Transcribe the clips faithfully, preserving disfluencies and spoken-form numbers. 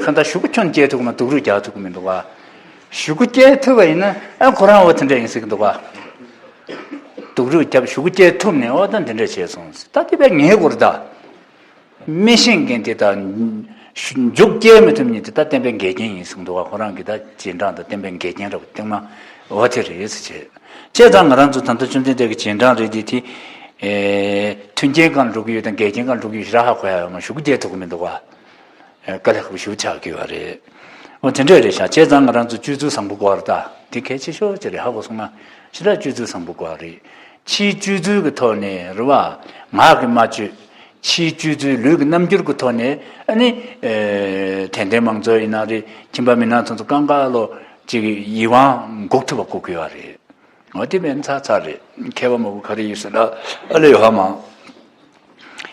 ད་ལྟ་ཞུ་གུ་ཁྱོན་བསྐྱལ་ཐུབ་ཀྱི་མ། སྡུག་རུས་རྒྱག་ཐུབ་ཀྱི་མི་འདུག་ག། ཞུ་གུ་བསྐྱལ་ཐུབ་པ་ཡིན་ན་ཨ་ཁོ་རང་འོ་དེ་འདྲ་ཡིན་སྲིད་ཀྱི་འདུག་ག། སྡུག་རུས་བརྒྱབ། ཞུ་གུ་བསྐྱལ་ཐུབ་ནས་འོ་ད་འདི་འདྲ་བྱས་སོང་། ད་དེ་བས་ངའི་སྐོར་ད། མི་ཤེས་མཁན་དེ་དང་མཇུག་སྐྱེལ་མི་ཐུབ་མཁན་དེ་ད་བསྟན་པའི་འགལ་རྐྱེན་ཡིན་གསུངས་འདུག་བ། ཁོ་རང་གི་ད་རྗེས་འབྲང་དང་བསྟན་པའི་འགལ་རྐྱེན་རེད་བ། སྟེང་མ་འོ་དེ་རེད་ཟེར་བྱས། བྱས་ཙང་ང་རང་ཚོ་ད་ལྟ་བཅོམ་ལྡན་འདས་ཀྱི་རྗེས་འབྲང་རེད་དེ། དེ་ཨེ་མཐུན་རྐྱེན་གང་འགྲོ་གི་ཡོད་དང་འགལ་རྐྱེན་གང་འགྲོ་གི་ཡོད་ཞེ་དྲག་ཧ་གོ་ཡ་ཡོད་མ། ཞུ་གུ་བསྐྱལ་ཐུབ་ཀྱི་མི་འདུག་བ། ཨེ་དཀའ་ལས་ཁག་པོ་ཞེ་པོ་ཆགས་ཀྱི་ཡོད་རེད། འོ་དེ་འདྲ་རེད་ཤག། བྱས་ཙང་ང་རང་ཚོ་སྤྱོད་ཚུལ་བཟང་པོ་དགོས་རེད་ད། དེ་གལ་ཆེ་ཤོས་ཅིག་རེད། ཧ་གོ་སོང་ང་། ཞེ་དྲག་སྤྱོད་ཚུལ་བཟང་པོ་དགོས་རེད། ཕྱིའི་སྤྱོད་ཚུལ་གྱི་ཐོག་ནས་རེད་བ། ངག་གིས་མ་བཅོས། ཕྱིའི་སྤྱོད་ཚུལ་ལུས་ཀྱི་རྣམ་འགྱུར་གྱི་ཐོག་ནས་ཨ་ནི། ཨེ་དད་ལྡན་མང་ཚོགས་ཡིན་ན་རེད། ཁྱིམ་པ་མི་ནག་ཚོ་ཚོ་གང་ག་ལོ་ཅིག་ཡིད་དབང་འགུག་ཐུབ་པ་དགོས་ཀྱི་ཡོད་རེད། འོ་དེ་མིན་ཚར་ཚར་རེད། མཁས་པ་མང་པོ་ག་རེ་ཡོད་ཟེར་ན་ཨ་ལེ་ཡོད་ཧ་མ།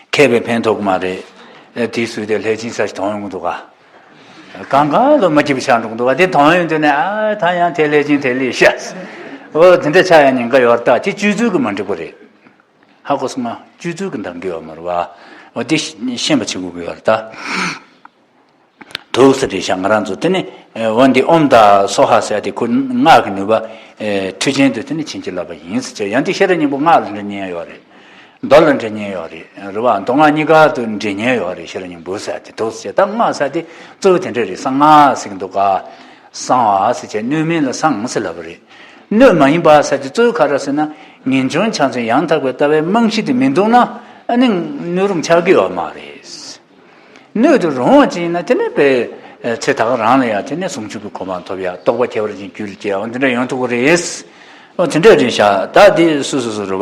མཁས་པའི་ཕན་ཐོགས་མ་རེད། ཨེ་དེའི་ཚུལ་དེ་ལྷས་སྦྱིན་ས་ཞིག་མཐོང་ཡོང་གི་འདུག་ག། གང་ག་ལོ་མ་སྐྱིད་པ་ཆགས་འགྲོ་གི་འདུག་ག། དེ་མཐོང་ཡོང་དུས་ནས་ཨ་ད་ཡང་དེ་ལྷས་སྦྱིན་དེ་ལས་ཤ། འོ་དེ་འདྲ་ཆགས་ཡ་ཉེན་ཁ་ཡོད་རེད་ད། དེ་སྤྱོད་ཚུལ་གྱི་མ་འགྲིག་པ་རེད། ཧ་གོ་སོང་ང་། སྤྱོད་ཚུལ་གྱི་འདང་གི་ཡོད་མ་རེད་བ། འོ་དེ་ཤེས་པ་བྱེད་དགོས་ཀྱི་ཡོད་རེད་ད། འདུག་ཟེར་རེད་ཤག། ང་རང་ཚོ་དེ་ནི་ཨེ་འོན་ཏེ་ཨོཾ་དང་སྭཱ་ཧཱ་ཟེར་ཏེ་ཁོ་སྔགས་ཀྱི་ནུས་པ་ཨེ་མཐུ་ཅན་དུ་དེ་ནི་བྱིན་གྱིས་བརླབས་པ་ཡིན་ཟེར་བྱས། ཡང་དེ་ཤེས་རབ་སྙིང་པོ་སྔགས་ལ་འདྲེན་ཉེན་ཡོད་རེད། མདོ་ལ་འདྲེན་ཉེན་ཡོད་རེད། རེད་བ། མདོ་སྔགས་གཉིས་ཀ་དུ་འདྲེན་ཉེན་ཡོད་རེད། ཤེས་རབ་སྙིང་པོ་ཟེར་ཏེ་འདུག་ཟེར་བྱས། ད་སྔགས་ཟེར་ཏེ་གཙོ་བོ་དེ་འདྲ་རེད། གསང་སྔགས་ཟེར་གྱི་འདུག་ག། གསང་བ་ཟེར་བྱས་སྣོད་མིན་ལ་གསང་ཟེར་ལབ་པ་རེད། སྣོད་མ་ཡིན་པ་ཟེར་ཏེ་གཙོ་བོ་ག་རེ་ཟེར་ན། ངེས་འབྱུང་ཕྱག་མཚན་ཡང་དག་པའི་ལྟ་བའི་རྨང་གཞི་དེ་མི་འདུག་ན་ཨ་ནི་སྣོད་རུང་ཆགས་ཀྱི་ཡོད་མ་རེད། སྣོད་དུ་རུང་བ་ཅིག་ཡིན་ན་དེ་ནི་དཔེ་ཚེ་ད་ག་རང་ལ་ཡང་དེ་ནི་ཟུང་འཇུག་གི་གོ་འཕང་ཐོབ་ཡ། རྟོགས་པ་ཁྱད་པར་ཅན་རྒྱུད་ལ་སྐྱེ་ཡ། འོ་འདི་འདྲ་ཡོང་ཐུབ་ཀྱི་རེད། འོ་དེ་འདྲ་རེད་ཤག། ད་དེ་སུ་སུ་སུ་རེད་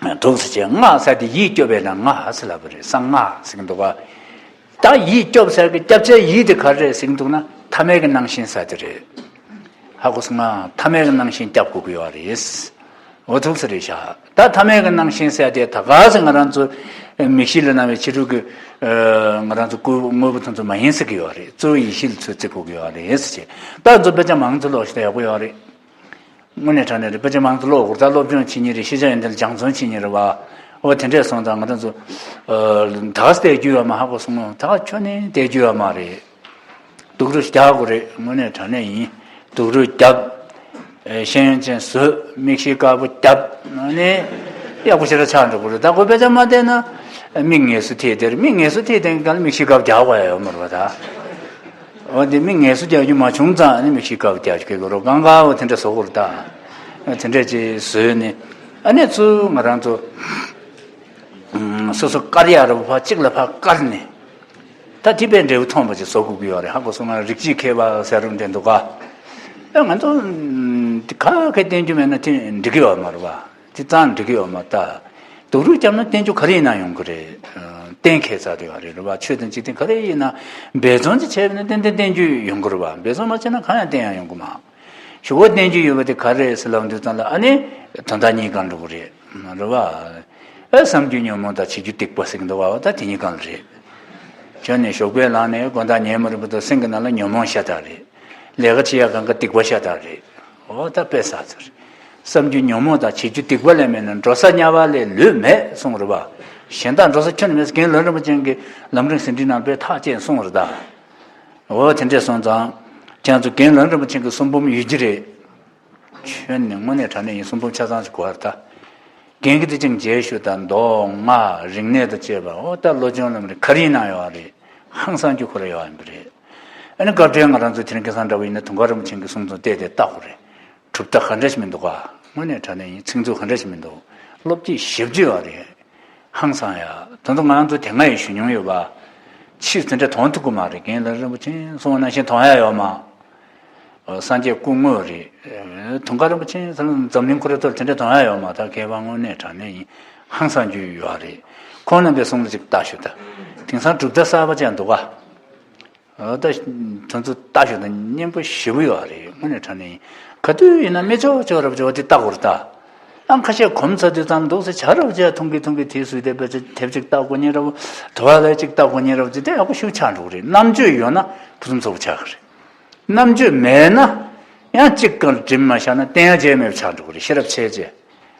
བ། འདུག་ཟེར་བྱས། སྔགས་ཟེར་དེ་ཡིད་སྐྱོབ་པའི་ནང་སྔགས་ཟེར་ལབ་པ་རེད། གསང་སྔགས་ཟེར་གྱི་འདུག་ག། ད་ཡིད་སྐྱོབ་ཟེར་གྱི་སྐྱབས་བྱའི་ཡིད་དེ་ག་རེ་རེད་ཟེར་གྱི་འདུག་ན། ཐ་མལ་གྱི་སྣང་ཞེན་ཟེར་དེ་རེད། ཧ་གོ་སོང་ང་། ཐ་མལ་གྱི་སྣང་ཞེན་སྐྱབས་དགོས་ཀྱི་ཡོད་རེད། འོ་ཐུགས་སུ་རེད་ཤག། ད་ཐ་མལ་གྱི་སྣང་ཞེན་ཟེར་དེ་ད་ག་ཟེ་ང་རང་ཚོ་མིག་ཤེས་ལ་སྣང་བའི་ཕྱི་རོལ་གྱི་ང་རང་ཚོ་སྐུ་དངོས་པོ་དེ་ཚོ་མ་ཡིན་ཟེར་གྱི་ཡོད་རེད། གཙོ་བོ་ཡེ་ཤེས་ལ་ཚུར་བརྩི་དགོས་ཀྱི་ཡོད་རེད་ཟེར་བྱས། ད་ཚོ་དཔེ་ཆ་མང་ཙམ་ཀློག་ཤེས་ན་ཡག་པོ་ཡོད་རེད། དངོས་གནས་དྲང་གནས་རེད། དཔེ་ཆ་མང་ཙམ་ཀློག་དགོས། ད་སློབ་སྦྱོང་བྱེད་མཁན་རེད། ཤེས་བྱ་ཡོན་ཏན་ལ་སྦྱང་བརྩོན་བྱེད་མཁན་རེད་བ། འོ་དེ་འདྲས་སོང་ཙང་ང་རང་ཚོ་ད་ག་ཟེ་བལྟ་རྒྱུ་ཡོད་མ། ཧ་གོ་སོང་ངོ་། ད་ག་ཁྱོན་ནས་བལྟ་རྒྱུ་ཡོད་མ་རེད། སྡུག་རུས་རྒྱག་དགོས་རེད། དངོས་གནས་དྲང་གནས་ཡིན། སྡུག་རུས་རྒྱབ། ཨེ་ཤེས་ཡོན་ཅན་བཟོས། མིག་ཤེལ་དཀར་པོ་རྒྱབ། ཨ་ནི་ཡག་པོ་ཞེ་དྲག་ཆགས་འགྲོ་གི་རེད། ད་ཁོ་དཔེ་ཆ་མ་བལྟས་ན་མིག་ངལ་གསོ་ཐེབས་དེར། མིག་ངལ་གསོ་ཐེབས་དེ་ག་ལ་མིག་ཤེལ་དཀར་པོ་རྒྱག་དགོས་ཡ་ཡོད་མ་རེད་བ་ད། འོ་དེ་མིག་ངལ་གསོ་རྒྱག་རྒྱུ་མ་བྱུང་ཙང་ཨ་ནི་མིག་ཤེལ་དཀར་པོ་རྒྱག་རྒྱུ་གལ་དགོས་རེད། གང་ག་འོ་དེ་འདྲ་བཟོ་དགོས་རེད་ད། དེ་འདྲ་ཅིག་བཟོས་ནས་ཨ་ནི་ཚུར་ང་རང་ཚོ་སོ་སོ་དཀར་ཡག་རེད་བ། ཕར་གཅིག་ལ་ཕར་དཀར་ནས། ད་དེ་དཔེ་འབྲས་བུ་ཐོན་པ་ཅིག་བཟོ་དགོས་ཀྱི་ཡོད་རེད། ཧ་གོ་སོང་ང་། རིགས་གཅིག་མཁས་པ་ཟེར་རུང་དེ་འདུག་ག། ཨ་ང་ཚོ་དེ་ག་གེ་བསྟེན་རྒྱུ་མེད་ན་དེ་འགྲིག་གི་ཡོད་མ་རེད་བ། དེ་ཙང་འགྲིག་གི་ཡོད་མ་རེད་ད། སྡུག་རུས་བརྒྱབ་ན་བསྟེན་རྒྱུ་ག་རེ་ཡིན་ན་ཡོང་གི་རེད། ཨ་གཏན་འཁེལ་ཚར་དེ་ཡོད་རེད་རེད་བ། ཆོས་དང་འཇིག་རྟེན་ག་རེ་ཡིན་ན་འབད་བརྩོན་ཅིག་བྱས་པ་ན་ཏན་ཏན་བསྟེན་རྒྱུ་ཡོང་གི་རེད་བ། འབད་བརྩོན་མ་བྱས་ན་གང་ཡང་བསྟེན་ཡ་ཡོང་གི་མ། ཞོགས་པ་བསྟེན་རྒྱུ་ཡོད་པ་དེ་ག་རེ་རེད་ཟེར་ལབ་དུས་ཙམ་ལ་ཨ་ནི་དོན་དག་གཉིས་ཀ་འགྲོ་གི་རེད། རེད་བ། ཨ་བསམ་རྒྱུ་ཉོན་མོངས་དང་བྱེད་རྒྱུ་སྡིག་པ་ཟེར་གྱི་འདུག་བ། ད་དེ་གཉིས་ཀ་ལ་རེད། ཁྱོད་ནི་ཞོགས་པའི་ལངས་ནས་དགོང་དག་ཉལ་མ་རན་བར་དུ་སེམས་ཀྱི་ནང་ལ་ཉོན་མོངས་ཤ་སྟག་རེད། ལས་ཀ་བྱེད་ཡ་གང་ག་སྡིག་པ་ཤ་སྟག་རེད། འོ་ད་དཔེ་ཟ་ཚར། བསམ་རྒྱུ་ཉོན་མོངས་དང་བྱེད་རྒྱུ་སྡིག་པ་ལས་མེད་ན་འགྲོ་ས་དམྱལ་བ་ལས་ལུས་མེད་གསུངས་རེད་བ། གཞན་དག་འགྲོ་ས་ཁྱོན་ནས་མེད་ཟེར། རྒན་ལགས་རིན་པོ་ཆེ་གིས་ལམ་རིམ་ཟིན་བྲིས་ནང་དཔེ་ཐག་བཅད་གསུངས་རེད་ད། འོ་དེ་འདྲས་སོང་ཙང་། ཁྱེད་ཚོ་རྒན་ལགས་རིན་པོ་ཆེ་གི་གསུང་འབུམ་ཡོད་ཀྱི་རེད། ཁྱོད་ནི་དངོས་གནས་དྲང་གནས་ཡིན། གསུང་འབུམ་ཆ་ཚང་ཞིག་གོ་བར་ལྟ། རྒན་གྱི་དེ་ཅིང་རྗེས་ཤུལ་དང་མདོ་སྔགས་རིག་གནས་དང་བཅས་པ་འོ་ད་བློ་སྦྱོང་ལམ་རིམ་ག་རེ་ཡིན་ན་ཡོད་རེད། ཧང་སང་རྒྱུ་ཁོ་ར་ཡོད་ཡིན་པ་རེད། ཨ་ནི་སྐབས་འཕྲལ་ང་རང་ཚོ་དེ་རིང་ཁ་སང་འདྲ་བོ་ཡིན་ན་དུང་དཀར་རིན་པོ་ཆེ་གི་གསུང་རྩོམ་བལྟས་ཏེ་ལྟ་དགོས་རེད། གྲུབ་མཐའ་ག་འདྲ་ཞིག་མི་འདུག་ག། དངོས་གནས་དྲང་གནས་ཡིན། ཚིག་མཛོད་ག་འདྲ་ཞིག་མི་འདུག། སློབ་དཔྱོད་ཞེ་པོ་ཅིག་ཡོད་རེད། ཧང་སང་ཡ། ད་དུང་ང་རང་ཚོ་དེ་སྔ་ཡང་ཞུ་མྱོང་ཡོད་པ། ཕྱིས་དེ་འདྲ་མཐོང་ཐུབ་ཀྱི་མ་རེད། རྒན་ལགས་རིན་པོ་ཆེ་གསུངས་པ་ནང་བཞིན་མཐོང་ཡ་ཡོད་མ། སངས་རྒྱས་སྐུ་དངོས་རེད། དུང་དཀར་རིན་པོ་ཆེ་ཟེར་ན་འཛམ་གླིང་འཁོར་ཐོག་དེ་འདྲ་མཐོང་ཡ་ཡོད་མ། ད་མཁས་པ་དངོས་གནས་དྲང་གནས་ཡིན། ཧང་སང་རྒྱུ་ཡོད་རེད། ཁོང་རྣམ་པའི་གསུང་ལ་ཅིག་ལྟ་ཞུ་ད། དེང་སང་གྲུབ་མཐའ་གསར་པ་ཅིག་འདུག་ག། ད་དེ་ཚོ་ལྟ་ཞོག་དང་སྙན་པོ་ཞེ་པོ་ཡོད་རེད། དངོས་གནས་དྲང་གནས་ཡིན། ག་དུས་ཡིན་ན་མི་ཆོག་ཆོག་རབ་ཆོག་དེ་ལྟ་དགོས་རེད་ད། ཨང་ཁ་ཤས་གོམས་ཚར་དུས་ཙམ་འདུག་སེ་བྱ་རབ་བྱས་ཐུང་གི་ཐུང་གི་དེ་སུས་དེ་བེད་སྤྱད་དེབ་ཅིག་ལྟ་དགོས་ཉེ་རབ་དུ་བ་ལས་ཅིག་ལྟ་དགོས་ཉེ་རབ་ཅིག་དེ་ཡག་པོ་ཞིག་ཆགས་འགྲོ་གི་རེད། རྣམ་དཔྱོད་ཡོད་ན་ཕུན་སུམ་ཚོགས་པོ་ཆགས་གི་རེད། རྣམ་དཔྱོད་མེད་ན་ཡང་གཅིག་གང་དྲིམ་མ་བཞག་ན་བསྟན་ཡ་བྱས་མེད་པ་ཆགས་འགྲོ་གི་རེད། ཤེས་རབ་ཆེ་ཆེ།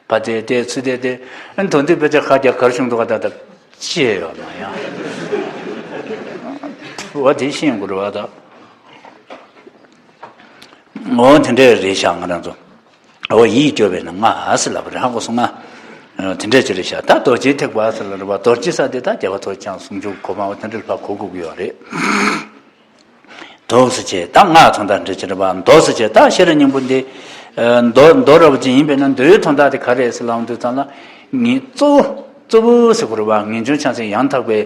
བ་དེ་དེ་ཚུ་དེ་དེ་ཨན་དོན་དུ་དཔེ་ཆ་ཁ་རྒྱག་གར་བྱུང་འདུག་ག། ད་ལྟ་ཅི་ཡོད་མ་ཡང་། འོ་དེ་ཤེས་དགོས་རེད་བ་ད། འོ་དེ་འདྲས་རེད་ཤག་ང་རང་ཚོ། འོ་ཡིད་སྐྱོ་བས་ན་ང་ཨ་སི་ལབ་པ་རེད་ཧ་གོ་སོང་ང་། དེ་འདྲས་ཅི་རེད་ཤག་ད་རྡོ་རྗེ་ཐེག་པ་ཨ་སི་ལ་རེད་བ། རྡོ་རྗེ་ས་དེ་ད་རྒྱལ་བ་ཐོག་ཆང་ཟུང་འཇུག་གོ་མ་འོ་དེ་འདྲས་ལ་ཕར་གོ་དགོས་ཀྱི་ཡོད་རེད། འདུག་སེ་བྱས་ད་ང་ཚོ་ད་འདྲ་ཅི་རེད་བ། འདུག་སེ་བྱས་ད་ཤེས་རབ་སྙིང་པོ་འདི། མདོ་མདོ་རབ་ཅིག་ཡིན་པས་ན་མདོའི་དོན་དག་དེ་ག་རེད་ཟེར་ལབ་དུས་ཙང་ལ། ངས་གཙོ་བོ་གཙོ་བོ་ཟེར་དགོས་རེད་བ། ངེས་འབྱུང་ཆགས་ཚེ་ཡང་དག་པའི་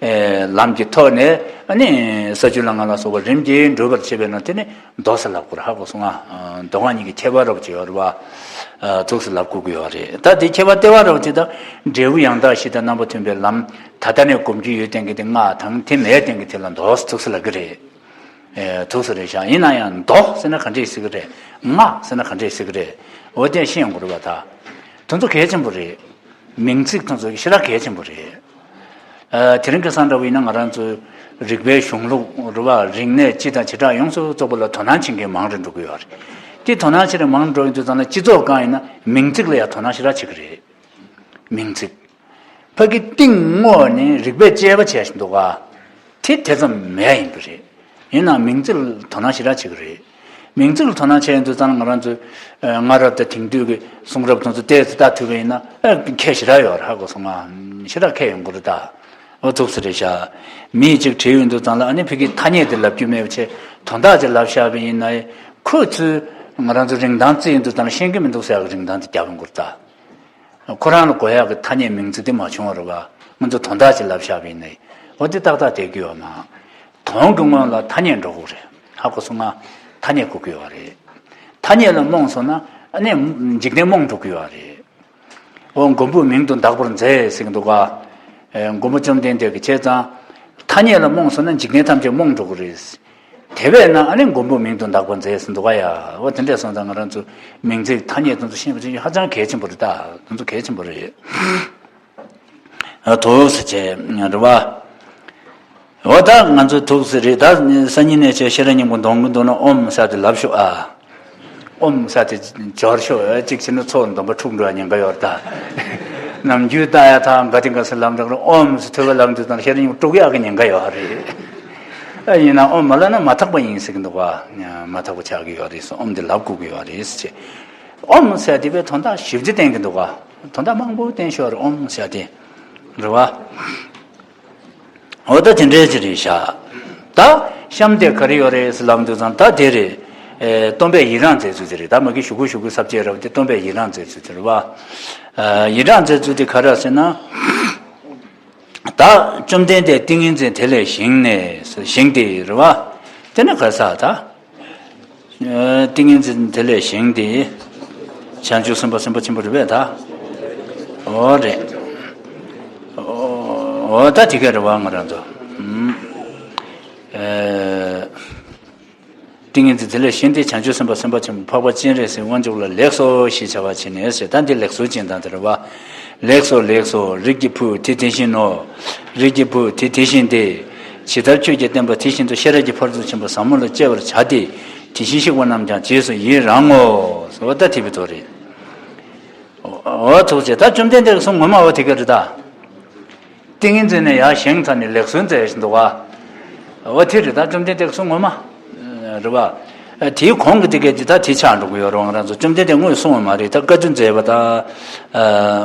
ལམ་གྱི་ཐོག་ནས་ཨ་ནི་ས་བཅུ་ལྷ་ལྔ་ལ་སོགས་པ་རིམ་གྱིས་འགྲུབ་པར་བྱེད་པས་ན་དེ་ནི་མདོ་ཟེར་ལབ་དགོས་རེད་ཧ་གོ་སོང་ང་། མདོ་སྔགས་གཉིས་ཀྱི་ཁྱད་པར་རབ་ཅིག་ཡོད་རེད་བ། འདུག་སེ་ལབ་དགོས་ཀྱི་ཡོད་རེད། ད་དེ་ཁྱད་པར་ལྟེ་བ་རབ་ཅིག་ད་འབྲས་བུ་ཡང་དག་བཞི་དང་རྣམ་པ་མཐུན་པའི་ལམ། ད་ལྟ་ནས་སྒོམ་རྒྱུ་ཡོད་སྟེང་གི་དེ་སྔགས་དང་དེ་མེད་སྟེང་གི་དེ་ལ་མདོ་འདུག་སེ་ལབ་ཀྱི་རེད། ཨེ། འདུག་སེ་རེད་ཤག་ཡིན་ན་ཡང་མདོ་ཟེར་ན་ག་འདྲས་ཟེར་གི་རེད། སྔགས་ཟེར་ན་ག་འདྲས་ཟེར་གི་རེད། འོ་དེ་ཤེས་ཡོང་དགོས་རེད་བ་ད། དེ་ཚོ་གལ་ཆེན་པོ་རེད། མིང་ཚིག་དེ་ཚོ་ཞེ་དྲག་གལ་ཆེན་པོ་རེད། ཨ། དེ་རིང་ཁ་སང་འདྲ་བོ་ཡིན་ན་ང་རང་ཚོའི་རིག་པའི་གཞུང་ལུགས་རེད་བ། རིག་གནས་སྤྱི་དང་བྱེ་བྲག་ཡོངས་སུ་རྫོགས་པ་ལ་དོ་སྣང་བྱེད་མཁན་མང་རུ་འགྲོ་གི་ཡོད་རེད། དེ་དོ་སྣང་བྱེད་མཁན་མང་རུ་འགྲོ་ཡོང་དུས་ཙང་ལ་སྤྱི་ཚོགས་སྒང་ཡིན་ན་མིང་ཚིག་ལ་ཡང་དོ་སྣང་ཞེ་དྲག་བྱེད་ཀྱི་རེད། མིང་ཚིག་ཕ་གི་གཏིང་ངོ་ནས་རིག་པས་དཔྱད་པ་བྱས་ཤིང་འདུག་ག་དེ་དེ་ཙམ་མེད་ཡིན་པ་རེད། ཡིན་ནའང་མིང་ཚིག་ལ་དོ་སྣང་ཞེ་དྲག་བྱེད་ཀྱི་རེད། མིང་ཚིག་ལ་དོ་སྣང་བྱས་ཡོང་དུས་ཙང་ང་རང་ཚོའི་སྔ་རབས་དང་དེང་དུས་ཀྱི་གསུང་རབ་དེ་ཚོ་བལྟས་ཚེ་ལྟ་ཐུབ་པ་ཡིན་ན་ཨ་ཁྱད་ཞེ་དྲག་ཡོད་རེད་ཧ་གོ་སོང་ང་། ཞེ་དྲག་ཁྱད་ཡོང་གི་རེད་ད། འོ་འདུག་སེ་རེད་ཤག་མིས་ཅིག་བྲིས་ཡོང་དུས་ཙང་ལ་ཨ་ནི་ཕ་གིའི་ཐ་སྙད་དེ་ལབ་རྒྱུ་མེད་པ་བྱས་དོན་དག་ཅིག་ལབ་བཞག་པ་ཡིན་ན་ཁོ་ཚོས་ང་རང་ཚོ་རིན་ཐང་བརྩི་ཡོང་དུས་ཙང་ལ་ཤེས་ཀྱི་མི་འདུག་ཟེར་ཡག་གི་རིན་ཐང་དེ་རྒྱབ་ཡོང་གི་རེད་ད། ཁོ་རང་ལ་དགོས་ཡག་གི་ཐ་སྙད་མིང་ཚིག་དེ་མ་བྱུང་བ་རེད་བ། ང་ཚོ་དོན་དག་ཅིག་ལབ་བཞག་པ་ཡིན་ནའི་འོ་དེ་ཏག་ཏག་བསྡད་ཀྱི་ཡོད་མ། དོན་གྱི་སྔོན་ལ་ཐ་སྙད་འགྲོ་དགོས་རེད། ཧ་གོ་སོང་ང་། ཐ་སྙད་དགོས་ཀྱི་ཡོད་རེད། ཐ་སྙད་ལ་རྨོངས་སོང་ན་ཨ་ནི་འཇིག་རྟེན་རྨོངས་འགྲོ་གི་ཡོད་རེད། འོ་མགོན་པོའི་མིང་དུ་གདགས་པར་མཛད་ཟེར་གྱི་འདུག་ག་ཨེ། མགོན་པོ་བཅོམ་ལྡན་འདས་ཀྱིས་བྱས་ཙང་། ཐ་སྙད་ལ་རྨོངས་སོང་ན་འཇིག་རྟེན་ཐམས་ཅད་རྨོངས་འགྲོ་གི་རེད། དེ་བས་ན་ཨ་ནི་མགོན་པོ་མིང་དུ་གདགས་པར་མཛད་ཟེར་འདུག་ག་ཡ། འོ་དེ་འདྲས་སོང་ཙང་ང་རང་ཚོ་མིང་ཚིག་ཐ་སྙད་དེ་ཚོ་ཤེས་པ་ཅིག་ཧ་ཅང་གལ་ཆེན་པོ་རེད་ད། དེ་ཚོ་གལ་ཆེན་པོ་རེད། འདུག་སེ་བྱས་རེད་བ། འོ་ད་ང་ཚོ་འདུག་སེ་རེད་ད། སང་ཉིན་ནས་བྱས་ཤེས་རབ་སྙིང་པོ་འདོན་གི་འདུག་ན་ཨོམ་ཟེར་ཏེ་ལབ་ཤོག་ཨ། ཨོམ་ཟེར་ཏེ་སྦྱོར་ཤོག་ཨ། གཅིག་བྱས་ན་ཚོགས་འདོན་པ་འཁྲུག་འགྲོ་ཡ་ཉེན་ཁ་ཡོད་རེད་ད། ནམ་རྒྱུན་ལྟ་ཡ་ཐང་ག་དེ་ག་སེ་ལབ་འདུག་ན་ཨོམ་ཟེར་ཐོས་པ་ལབ་འདུག་ན་ཤེས་རབ་སྙིང་པོ་དཀྲུག་ཡག་གི་ཉེན་ཁ་ཡོད་རེད། ཨ་ཡིན་ན་ཨོམ་མ་ལབ་ན་མ་ཐག་པ་ཡིན་ཟེར་གི་འདུག་ག་མ་ཐག་པ་ཆགས་ཀྱི་ཡོད་རེད་ཟེར། ཨོམ་དེ་ལབ་དགོས་ཀྱི་ཡོད་རེད་ཟེར། ཨོམ་ཟེར་དེ་བས་དོན་དག་ཞིབ་ཅིག་བསྟན་གྱི་འདུག་ག་དོན་དག་མང་པོ་བསྟན་ཤོར་རེད་ཨོམ་ཟེར་དེ། རེད་བ། འོ་ད་དེ་འདྲའི་ཅིག་རེད་ཤག་ད་གཤམ་དེ་ག་རེ་ཡོད་རེད་ཟེར་ལབ་དུས་ཙང་ད་དེ་རེད། ཨེ། སྟོན་པས་ཡི་རངས་མཛད་ཚུལ་དེ་རེད། ད་མ་གི་ཞུ་གུ་ཞུ་གུ་ས་བཅད་རབ་དེ་སྟོན་པས་ཡི་རངས་མཛད་ཚུལ་དེ་རེད་བ། ཨ། ཡི་རངས་མཛད་ཚུལ་དེ་ག་རེ་ཟེར་ན། ད་བཅོམ་ལྡན་འདས་ཏིང་ངེ་འཛིན་དེ་ལས་བཞེངས་ནས་བཞེངས་ཏེ་རེད་བ། དེ་ནས་ག་ས་ད། ཨ། ཏིང་ངེ་འཛིན་དེ་ལས་བཞེངས་ཏེ། བྱང་ཆུབ་སེམས་དཔའ་སེམས་དཔའ་ཆེན་པོ་རེད་པས་ད། འོ་རེད། འོ་ད་དེ་ག་རེད་བ་ང་རང་ཚོ། ཨ། ཏིང་ངེ་འཛིན་དེ་ལས་བཞེངས་ཏེ་བྱང་ཆུབ་སེམས་དཔའ་སེམས་དཔའ་ཆེན་པོ་འཕགས་པ་སྤྱན་རས་གཟིགས་དབང་ཕྱུག་ལ་ལེགས་སོ་ཞེས་བྱ་བ་བྱས་ནས་ཟེར། ད་འདི་ལེགས་སོ་ཅན་དང་དེ་རེད་བ། ལེགས་སོ་ལེགས་སོ། རིགས་ཀྱི་བུ་དེ་དེ་བཞིན་ནོ། རིགས་ཀྱི་བུ་དེ་དེ་བཞིན་ཏེ། ཇི་ལྟར་ཁྱོད་ཀྱིས་བསྟན་པ་དེ་བཞིན་དུ་ཤེས་རབ་ཀྱི་ཕ་རོལ་ཏུ་ཕྱིན་པ་ཟབ་མོ་ལ་སྤྱད་པར་བྱ་སྟེ། དེ་བཞིན་གཤེགས་པ་རྣམས་ཀྱང་རྗེས་སུ་ཡི་རང་ངོ་། ཟེར་བ་ད་དེ་བའི་དོན་རེད། འོ་ཐུགས་རྗེ་ཆེ། ད་བཅོམ་ལྡན་འདས་ཀྱི་གསུང་ངོ་མ་བ་དེ་ག་རེད་ད། ཏིང་ངེ་འཛིན་ནས་ཡར་བཞེངས་ཚར་ནས་ལེགས་སོ་མཛད་བཞིན་འདུག་ག་འོ་དེ་རེད་ད། བཅོམ་ལྡན་འདས་ཀྱི་གསུང་ངོ་མ། རེད་བ། དེའི་གོང་གི་དེ་གས་དེ་ད་དེ་ཆགས་འགྲོ་གི་ཡོད་རེད་བ། ང་རང་ཚོ་བཅོམ་ལྡན་འདས་དངོས་གསུང་བ་མ་རེད་ད། བཀའ་བསྡུ་མཛད་པ་ད།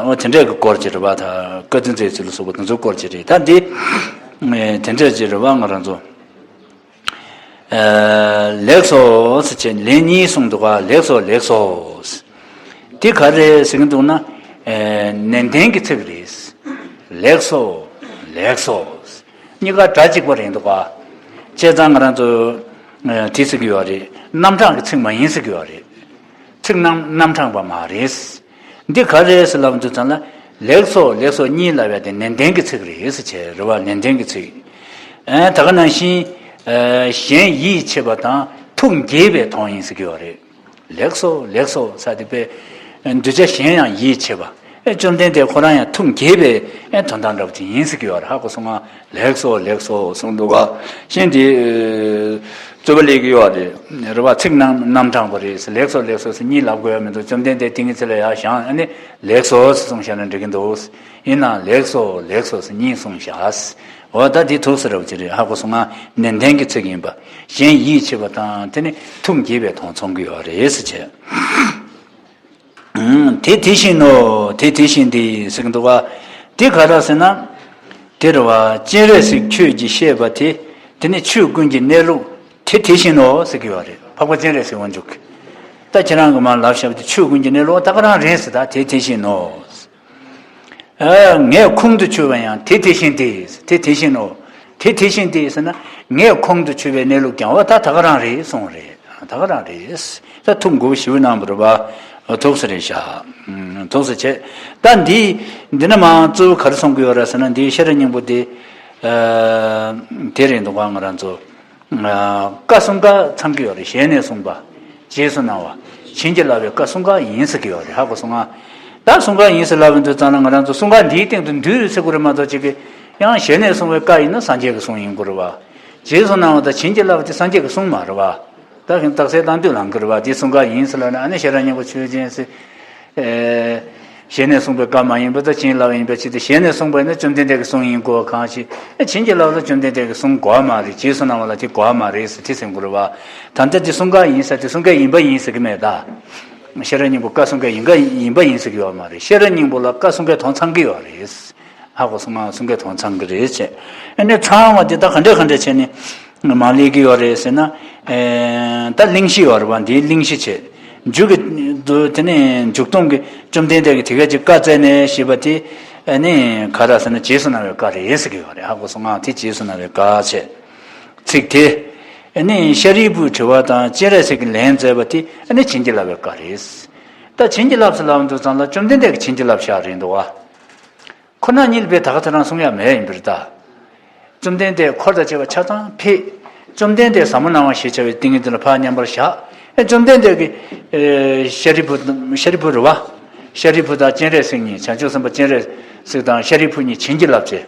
འོ་དེ་འདྲས་ཀྱི་སྐོར་ཅིག་རེད་བ། ད་བཀའ་བསྡུ་མཛད་ཚུལ་ལ་སོགས་པ་དེ་ཚོའི་སྐོར་ཅིག་རེད་ད། འདི། དེ་འདྲས་ཅིག་རེད་བ་ང་རང་ཚོ། ཨ། ལེགས་སོ་ཟེར་བྱས་ལན་གཉིས་གསུངས་འདུག་ག་ལེགས་སོ་ལེགས་སོ། དེ་ག་རེ་ཟེར་གྱི་འདུག་ན། ཨ། ནན་ཏན་གྱི་ཚིག་རེད། ལེགས་སོ་ལེགས་སོ། གཉིས་ཀ་སྒྲ་གཅིག་པ་རེད་འདུག་ག་བྱས་ཙང་ང་རང་ཚོ། ཨ། དེ་ཟེར་གྱི་ཡོད་རེད། རྣམ་གྲངས་ཀྱི་ཚིག་མ་ཡིན་ཟེར་གྱི་ཡོད་རེད། ཚིག་རྣམ་རྣམ་གྲངས་པ་མ་རེད། འདི་ག་རེ་ཟེར་ལབ་དུས་ཙང་ལ། ལེགས་སོ་ལེགས་སོ་གཉིས་ལབ་ཡ་དེ་ནན་ཏན་གྱི་ཚིག་རེད་ཟེར་བྱས་རེད་བ། ནན་ཏན་གྱི་ཚིག་ཨ། ད་ག་ནང་བཞིན། ཨ། གཞན་ཡིད་ཆེས་པ་དང་ཐུགས་དགྱེས་པའི་དོན་ཡིན་ཟེར་གྱི་ཡོད་རེད། ལེགས་སོ་ལེགས་སོ་ཟེར་དེ་དཔེ། གདུལ་བྱ་གཞན་ཡང་ཡིད་ཆེས་པ། ཨེ། བཅོམ་ལྡན་འདས་ཁོ་རང་ཡང་ཐུགས་དགྱེས་པའི། ཨེ། དོན་དག་འདྲ་པོ་ཅིག་ཡིན་ཟེར་གྱི་ཡོད་རེད། ཧ་གོ་སོང་ང་། ལེགས་སོ་ལེགས་སོ་གསུངས་འདུག་ག་གཞན་དེ། རྩོད་པ་ལས་ཀྱི་ཡོད་རེད། རེད་བ། ཚིག་རྣམ་རྣམ་གྲངས་པ་རེད། ལེགས་སོ་ལེགས་སོ་ཟེར་གཉིས་ལབ་དགོས་ཡ་མི་འདུག་བཅོམ་ལྡན་འདས་ཏིང་ངེ་འཛིན་ལ་ཡར་བཞེངས་ཨ་ནི་ལེགས་སོ་ཟེར་གསུངས་བཞག་ན་འགྲིག་གི་འདུག་ཡིན་ནའང་ལེགས་སོ་ལེགས་སོ་ཟེར་གཉིས་གསུངས་བཞག་འོ་ད་འདི་ཐུགས་སུ་རབ་ཅི་རེད། ཧ་གོ་སོང་ང་། ནན་ཏན་གྱི་ཚིག་ཡིན་པ། གཞན་ཡིད་ཆེས་པ་དང་དེ་ནི་ཐུགས་དགྱེས་པའི་དོན་མཚོན་གྱི་ཡོད་རེད་ཟེར་བྱས། དེ་དེ་བཞིན་ནོ། དེ་དེ་བཞིན་ཏེ་ཟེར་གྱི་འདུག་ག་དེ་ག་རེ་ཟེར་ན། དེ་རེད་བ། སྤྱན་རས་གཟིགས་ཁྱོད་ཀྱིས་བཤད་པ་དེ། དེ་ནི་ཆོས་ཀུན་གྱི་གནས་ལུགས་དེ་དེ་བཞིན་ནོ་ཟེར་གྱི་ཡོད་རེད། འཕགས་པ་སྤྱན་རས་གཟིགས་དབང་ཕྱུག་གིས། ད་ཁྱེད་རང་གིས་མར་ལབ་བཞག་པ་དེ་ཆོས་ཀུན་གྱི་གནས་ལུགས་ད་ག་རང་རེད་ཟེར། ད་དེ་དེ་བཞིན་ནོ། ཨ། ངས་ཁུངས་དུ་ཆུད་པ་ཡང་དེ་དེ་བཞིན་ཏེ། དེ་དེ་བཞིན་ནོ། དེ་དེ་བཞིན་ཏེ་ཟེར་ན། ངས་ཁུངས་དུ་ཆུད་པའི་གནས་ལུགས་ཀྱང་འོ་ད་ད་ག་རང་རེད་གསུངས་རེད། ད་ག་རང་རེད། ད་ཐུགས་མགུ་ཞིབ་གནང་བ་རེད་པ། ཐུགས་སུ་རེད་བཞག་ཐུགས་སུ་བྱས། ད་འདི་འདི་ན་མ་གཙོ་བོ་ག་རེ་གསུང་གི་ཡོད་རེད་ཟེར་ན། འདིའི་ཤེས་རབ་སྙིང་པོ་དེ། ཨ། དེ་རེད་འདུག་ག་ང་རང་ཚོ། བཀའ་གསུམ་ཀ་ཚང་གི་ཡོད་རེད། ཞལ་ནས་གསུངས་པ། རྗེས་སུ་གནང་བ། བྱིན་གྱིས་བརླབས་པའི་བཀའ་གསུམ་ཀ་ཡིན་ཟེར་གི་ཡོད་རེད། ཧ་གོ་སོང་ང་། ད་གསུམ་ཀ་ཡིན་ཟེར་ལབ་པའི་དུས་ཙམ་ལ་ང་རང་ཚོ་གསུམ་ཀ་འདིའི་སྟེང་དུ་འདུས་ཟེར་དགོས་རེད་མ་གཏོགས་ཅིག་གི། ཡང་ཞལ་ནས་གསུངས་པའི་བཀའ་ཡིན་ན་སངས་རྒྱས་ཀྱི་གསུང་ཡིན་དགོས་རེད་བ། རྗེས་སུ་གནང་བ་དང་བྱིན་གྱིས་བརླབས་པ་དེ་སངས་རྒྱས་ཀྱི་གསུང་མ་རེད་བ། ད་གིན་རྟགས་གསལ་བཏང་དུས་ལངས་གི་རེད་བ། དེ་གསུམ་ཀ་ཡིན་ཟེར་ལབ་ན། ཨ་ནི་ཤེས་རབ་སྙིང་པོ་ཆོས་ཅན་ཟེར། ཨེ། ཞལ་ནས་གསུངས་པའི་བཀའ་མ་ཡིན་པ་དང་བྱིན་གྱིས་བརླབས་པ་ཡིན་པའི་ཕྱིར་ཏེ། ཞལ་ནས་གསུངས་པ་ཡིན་ན་བཅོམ་ལྡན་འདས་ཀྱི་གསུང་ཡིན་དགོས་པ་གང་ཞིག་ཨེ། བྱིན་གྱིས་བརླབས་ལ་བཅོམ་ལྡན་འདས་ཀྱི་གསུང་དགོས་པ་མ་རེད། རྗེས་སུ་གནང་བ་ལ་དེ་དགོས་པ་མ་རེད་ཟེར་དེ་ཟེར་དགོས་རེད་བ། ད་ལྟ་དེ་གསུམ་ཀ་ཡིན་ཟེར་དེ་གསུམ་ཀ་ཡིན་པ་ཡིན་ཟེར་གི་མེད་ད། ཤེས་རབ་སྙིང་པོ་བཀའ་གསུམ་ཀ་ཡིན་ཀ་ཡིན་པ་ཡིན་ཟེར་གི་ཡོད་མ་རེད། ཤེས་རབ་སྙིང་པོ་ལ་བཀའ་གསུམ་ཀའི་དོན་ཚང་གི་ཡོད་རེད། ཧ་གོ་སོང་ང་། གསུམ་ཀའི་དོན་ཚང་གི་རེད་ཅེས། ཨ་ནི་ཚང་བ་དེ་ད་ག་འདྲས་ག་འདྲས་བྱས་ནས་མ་ལས་ཀྱི་ཡོད་རེད་ཟེར་ན། ཨེ། ད་གླེང་གཞི་ཡོད་རེད་བ། འདིའི་གླེང་གཞི་བྱས། མཇུག་གི་དེ་ནས་མཇུག་སྡོམ་གྱི་བཅོམ་ལྡན་འདས་ཀྱིས་དེ་ག་ཅིག་བཀའ་སྩལ་ནས་ཞེས་པ་དེ། ཨ་ནི་ག་རེ་ཟེར་ན་རྗེས་སུ་གནང་བའི་བཀའ་རེད་ཟེར་གྱི་ཡོད་རེད། ཧ་གོ་སོང་ང་། དེ་རྗེས་སུ་གནང་བའི་བཀའ་བྱས། ཚིག་དེ། ཨ་ནི་ཤཱ་རིའི་བུའི་དྲི་བ་དང་སྤྱན་རས་གཟིགས་ཀྱིས་ལན་མཛད་པ་དེ་ཨ་ནི་བྱིན་གྱིས་བརླབས་པའི་བཀའ་རེད། ད་བྱིན་གྱིས་བརླབས་སུ་ལབ་འདུག་ཙང་ལ་བཅོམ་ལྡན་འདས་ཀྱིས་བྱིན་གྱིས་བརླབས་བཞག་རེད་འདུག་བ། ཁོ་ན་ཉིད་ལ་དཔེ་ད་ག་ཚོད་རང་གསུང་ཡ་མེད་ཡིན་པར་ད། བཅོམ་ལྡན་འདས་འཁོར་དང་བཅས་པ་ཆ་ཚང་ཕེབས། བཅོམ་ལྡན་འདས་ཟབ་མོ་སྣང་བ་ཞེས་བྱ་བའི་ཏིང་ངེ་འཛིན་ལ་ཕར་མཉམ་པར་བཞག་ཨེ། བཅོམ་ལྡན་འདས་ཀྱིས། ཨེ། ཤཱ་རིའི་བུ། ཤཱ་རིའི་བུ་རེད་བ། ཤཱ་རིའི་བུ་དང་སྤྱན་རས་གཟིགས་གཉིས། བྱང་ཆུབ་སེམས་དཔའ་སྤྱན་རས་གཟིགས་དང་ཤཱ་རིའི་བུ་གཉིས་བྱིན་གྱིས་བརླབས་བྱས།